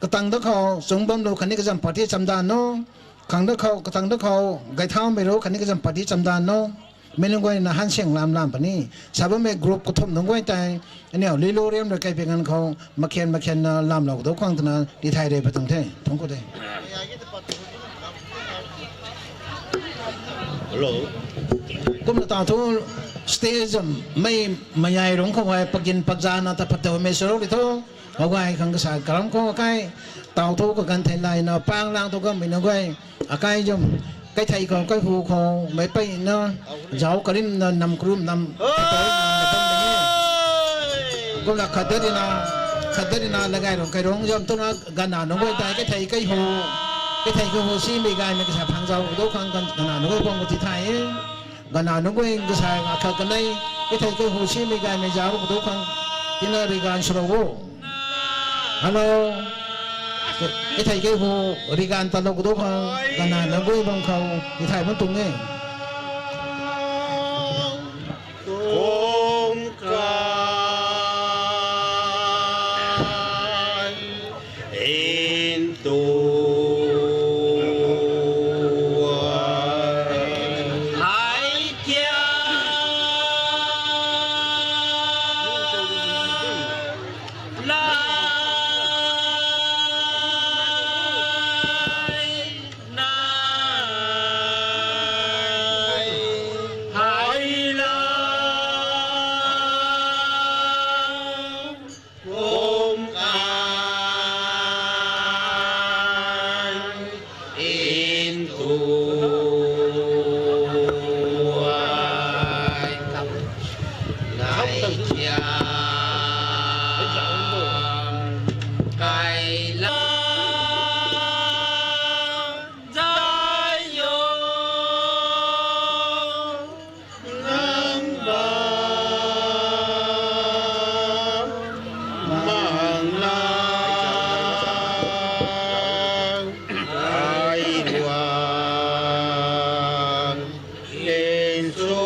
Katang da khau chungbam lo kani kajam party chamda no. Khang da khau katang da khau gai thau me ro kani kajam party chamda no. Minungoi na han siang lam lam pani. Sabo me group ko thum nungoi tai. Ani au lilo riam ra kai pengan khau makhen makhen na lam lo do khang tana di thai re patung the. Thong ko de. Hello. Kum na ta thu stage mai mayai rong khau hai pagin pagja na ta phato me soro di tho. Hau gai khang kasa karam khau kai. Tau thu ka gan thai lai na pang lang thu ka minungoi. Akai jom, kai thai khau, kai hu khau, mai pai na, jau karim na, nam krum nam, kai na bam na ni. Gom la khadar na, khadar na lagai rong, kai rong jom tu na, gana nungoi tai, kai thai kai hu, kai thai kai hu si mi gai mi kasa phang jau, do khang gan, gana nungoi bong ti thai. Gana nungoi kasa nga kha kanai, kai thai kai hu si mi gai mi jau, do khang, tina ri gan suro wo. Hello. Ithai ke hu rigan ta lok do khang gana na goi bang khau ithai ban tung nge. Kong kai into ai kia. into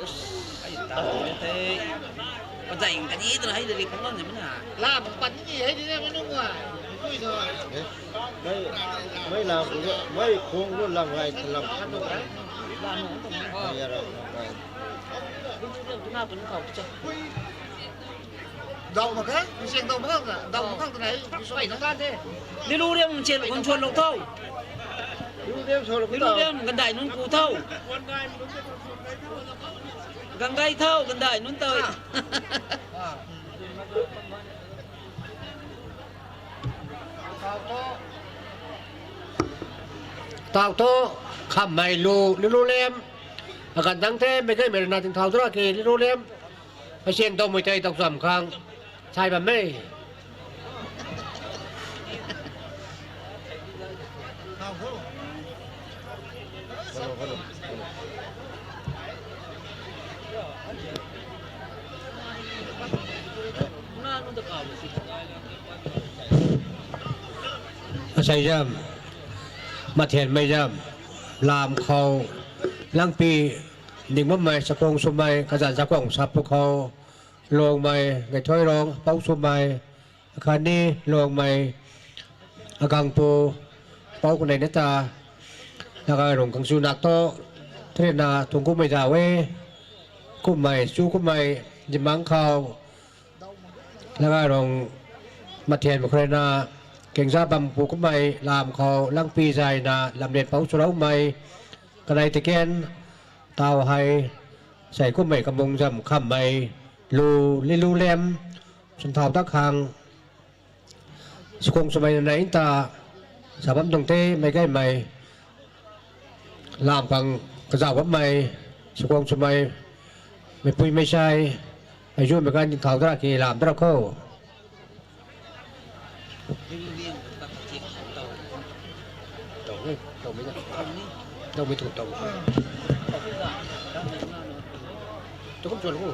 ꯑꯁ, ꯑꯩ ꯇꯥꯗ꯭ꯔꯦ꯫ ꯄꯟꯖꯥꯏ ꯀꯔꯤꯗꯅ ꯍꯩꯗ꯭ꯔꯗꯤ ꯈꯪꯉꯝꯗꯕꯅꯤꯅ꯫ ꯂꯥ ꯑꯃꯨꯛ ꯄꯟꯅꯤ ꯍꯩꯗꯤꯅꯦ ꯃꯅꯨꯡ ꯋꯥꯏ꯫ ꯃꯣꯏꯗꯣ꯫ ꯑꯦ? ꯃꯣꯏ, ꯃꯣꯏ ꯂꯥꯡꯕꯗꯣ, ꯃꯣꯏ ꯈꯣꯡꯗꯣ ꯂꯪ ꯍꯥꯏ ꯊꯜꯂꯝ꯫ ꯂꯥ ꯑꯃꯨꯛ ꯄꯟꯅꯤ꯫ ꯌꯥꯔꯣꯏ, ꯂꯪ ꯍꯥꯏ꯫ ꯗꯥꯎ ꯃꯈꯜ, ꯃꯤꯡꯁꯦꯟ ꯗꯥꯎ ꯃꯈꯜ, ꯗꯥꯎ ꯃꯈꯜ ꯀꯅꯥ ꯍꯥꯏ? ꯂꯤꯂꯨꯔꯦꯝ ꯆꯦꯟ ꯈꯣꯟ ꯁꯣꯟ ꯂꯧꯊꯧ꯫ ꯂꯤꯂꯨꯔꯦꯝ ꯁꯣꯟ ꯂꯧꯊꯧ꯫ ꯂꯤꯂꯨꯔꯦꯝ ꯒꯟꯗꯥꯏ ꯅꯨꯡ ꯄꯨꯊꯧ꯫ ꯒꯪꯒꯥꯏ ꯊꯧ, ꯒꯟꯗꯥꯏ ꯅꯨꯡ ꯇꯧ꯫ ꯑꯥ꯫ ꯇꯥꯎꯊꯣ ꯈꯝꯃꯩ ꯂꯨ ꯂꯤꯂꯨꯔꯦꯝ꯫ ꯑꯀꯟ ꯇꯪꯊꯦ ꯃꯩꯇꯩ ꯃꯔꯤꯅꯥ ꯇꯤꯡꯊꯥꯎ ꯇꯔꯥꯀꯤ ꯂꯤꯂꯨꯔꯦꯝ꯫ ꯃꯁꯦꯟ ꯇꯧ ꯃꯩꯇꯩ ꯇꯧꯆꯝ ꯈꯥꯡ ꯁꯥꯏꯕꯝꯃꯦ꯫ ꯑꯁꯩꯖꯝ, ꯃꯊꯦꯜ ꯃꯩꯖꯝ, ꯂꯥꯝꯈꯧ, ꯂꯪꯄꯤ, ꯅꯤꯡꯃꯃꯩ, ꯆꯀꯣꯡ ꯁꯨꯃꯩ, ꯀꯖꯥꯟ ꯆꯀꯣꯡ ꯁꯥꯄꯨꯈꯧ, ꯂꯣꯡꯃꯩ, ꯉꯩꯊꯣꯏꯔꯣꯡ, ꯄꯧ ꯁꯨꯃꯩ, ꯑꯈꯥꯅꯤ, ꯂꯣꯡꯃꯩ, ꯑꯒꯥꯡꯄꯨ, ꯄꯧ ꯀꯨꯅꯩꯅꯇ, ꯅꯒꯥꯔꯣꯡ ꯀꯥꯡꯁꯨ ꯅꯥꯛꯇꯣ, ꯊ꯭ꯔꯦꯅꯥ, ꯊꯣꯡꯒꯨ ꯃꯩꯖꯥꯋꯦ, ꯀꯨꯝꯃꯩ, ꯆꯨ ꯀꯨꯝꯃꯩ, ꯖꯤꯃꯥꯡꯈꯥꯎ, ꯂꯒꯥꯔꯣꯡ ꯃꯊꯦꯜ ꯃꯈꯣꯏꯅ ꯀꯦꯡꯖꯥꯕꯝ ꯄꯨꯀꯨꯝꯍꯩ, ꯂꯥꯝꯈꯧ, ꯂꯪꯄꯤ ꯖꯥꯏꯅ, ꯂꯝꯂꯦꯟ ꯄꯥꯎ ꯆꯨꯔꯧꯃꯩ, ꯀꯅꯥꯏ ꯇꯤꯀꯦꯟ, ꯇꯥꯎꯍꯩ, ꯆꯩꯀꯨꯝꯍꯩ, ꯀꯃꯨꯡꯖꯝ ꯈꯝꯃꯩ, ꯂꯨ, ꯂꯤꯂꯨꯂꯦꯝ, ꯁꯨꯟꯊꯥꯎ ꯇꯈꯥꯡ, ꯁꯨꯈꯣꯡ ꯁꯨꯃꯩꯅ ꯏꯟꯇ, ꯁꯥꯕꯝ ꯇꯣꯡꯇꯦ, ꯃꯩꯀꯩꯃꯩ, ꯂꯥꯝꯄꯪ ꯀꯖꯥꯎꯕꯝꯃꯩ, ꯁꯨꯀꯣꯡ ꯁꯨꯃꯩ, ꯃꯩꯄꯨꯏ ꯃꯩꯁꯥꯏ, ꯃꯩꯖꯨ ꯃꯩꯀꯥꯏ ꯅꯤꯡꯊꯧ ꯗꯔꯥꯀꯤ ꯂꯥꯝꯗ꯭ꯔꯈꯣ꯫ ꯇꯧꯃꯤ, ꯇꯧꯃꯤ, ꯇꯧꯃꯤ, ꯇꯧꯃꯤ꯫ ꯇꯨꯀꯨꯝ ꯆꯣꯜꯂꯨ꯫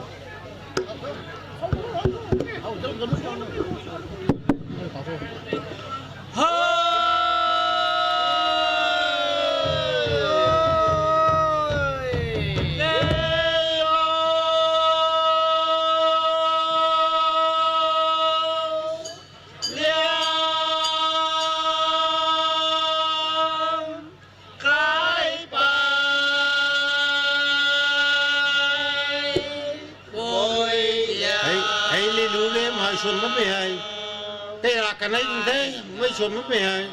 ꯁꯣꯟꯕ ꯃꯤ ꯍꯥꯏ꯫ ꯀꯩꯔꯥꯛ ꯀꯅꯩꯗꯨꯗꯩ ꯃꯩ ꯁꯣꯟꯕ ꯃꯤ ꯍꯥꯏ꯫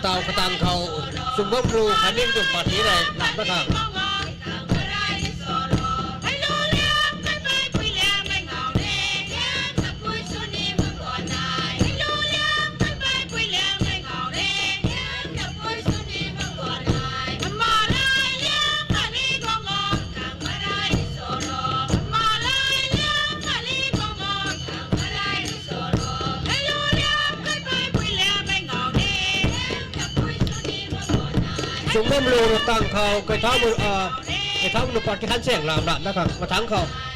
Tau katang khou, Chungbam Lu khatni Manipur Party rui lam da khang. Chungbam Lu tang khou, Keitham, ah, Keitham Manipur Party khan seng lam lam da khang, mathang khou.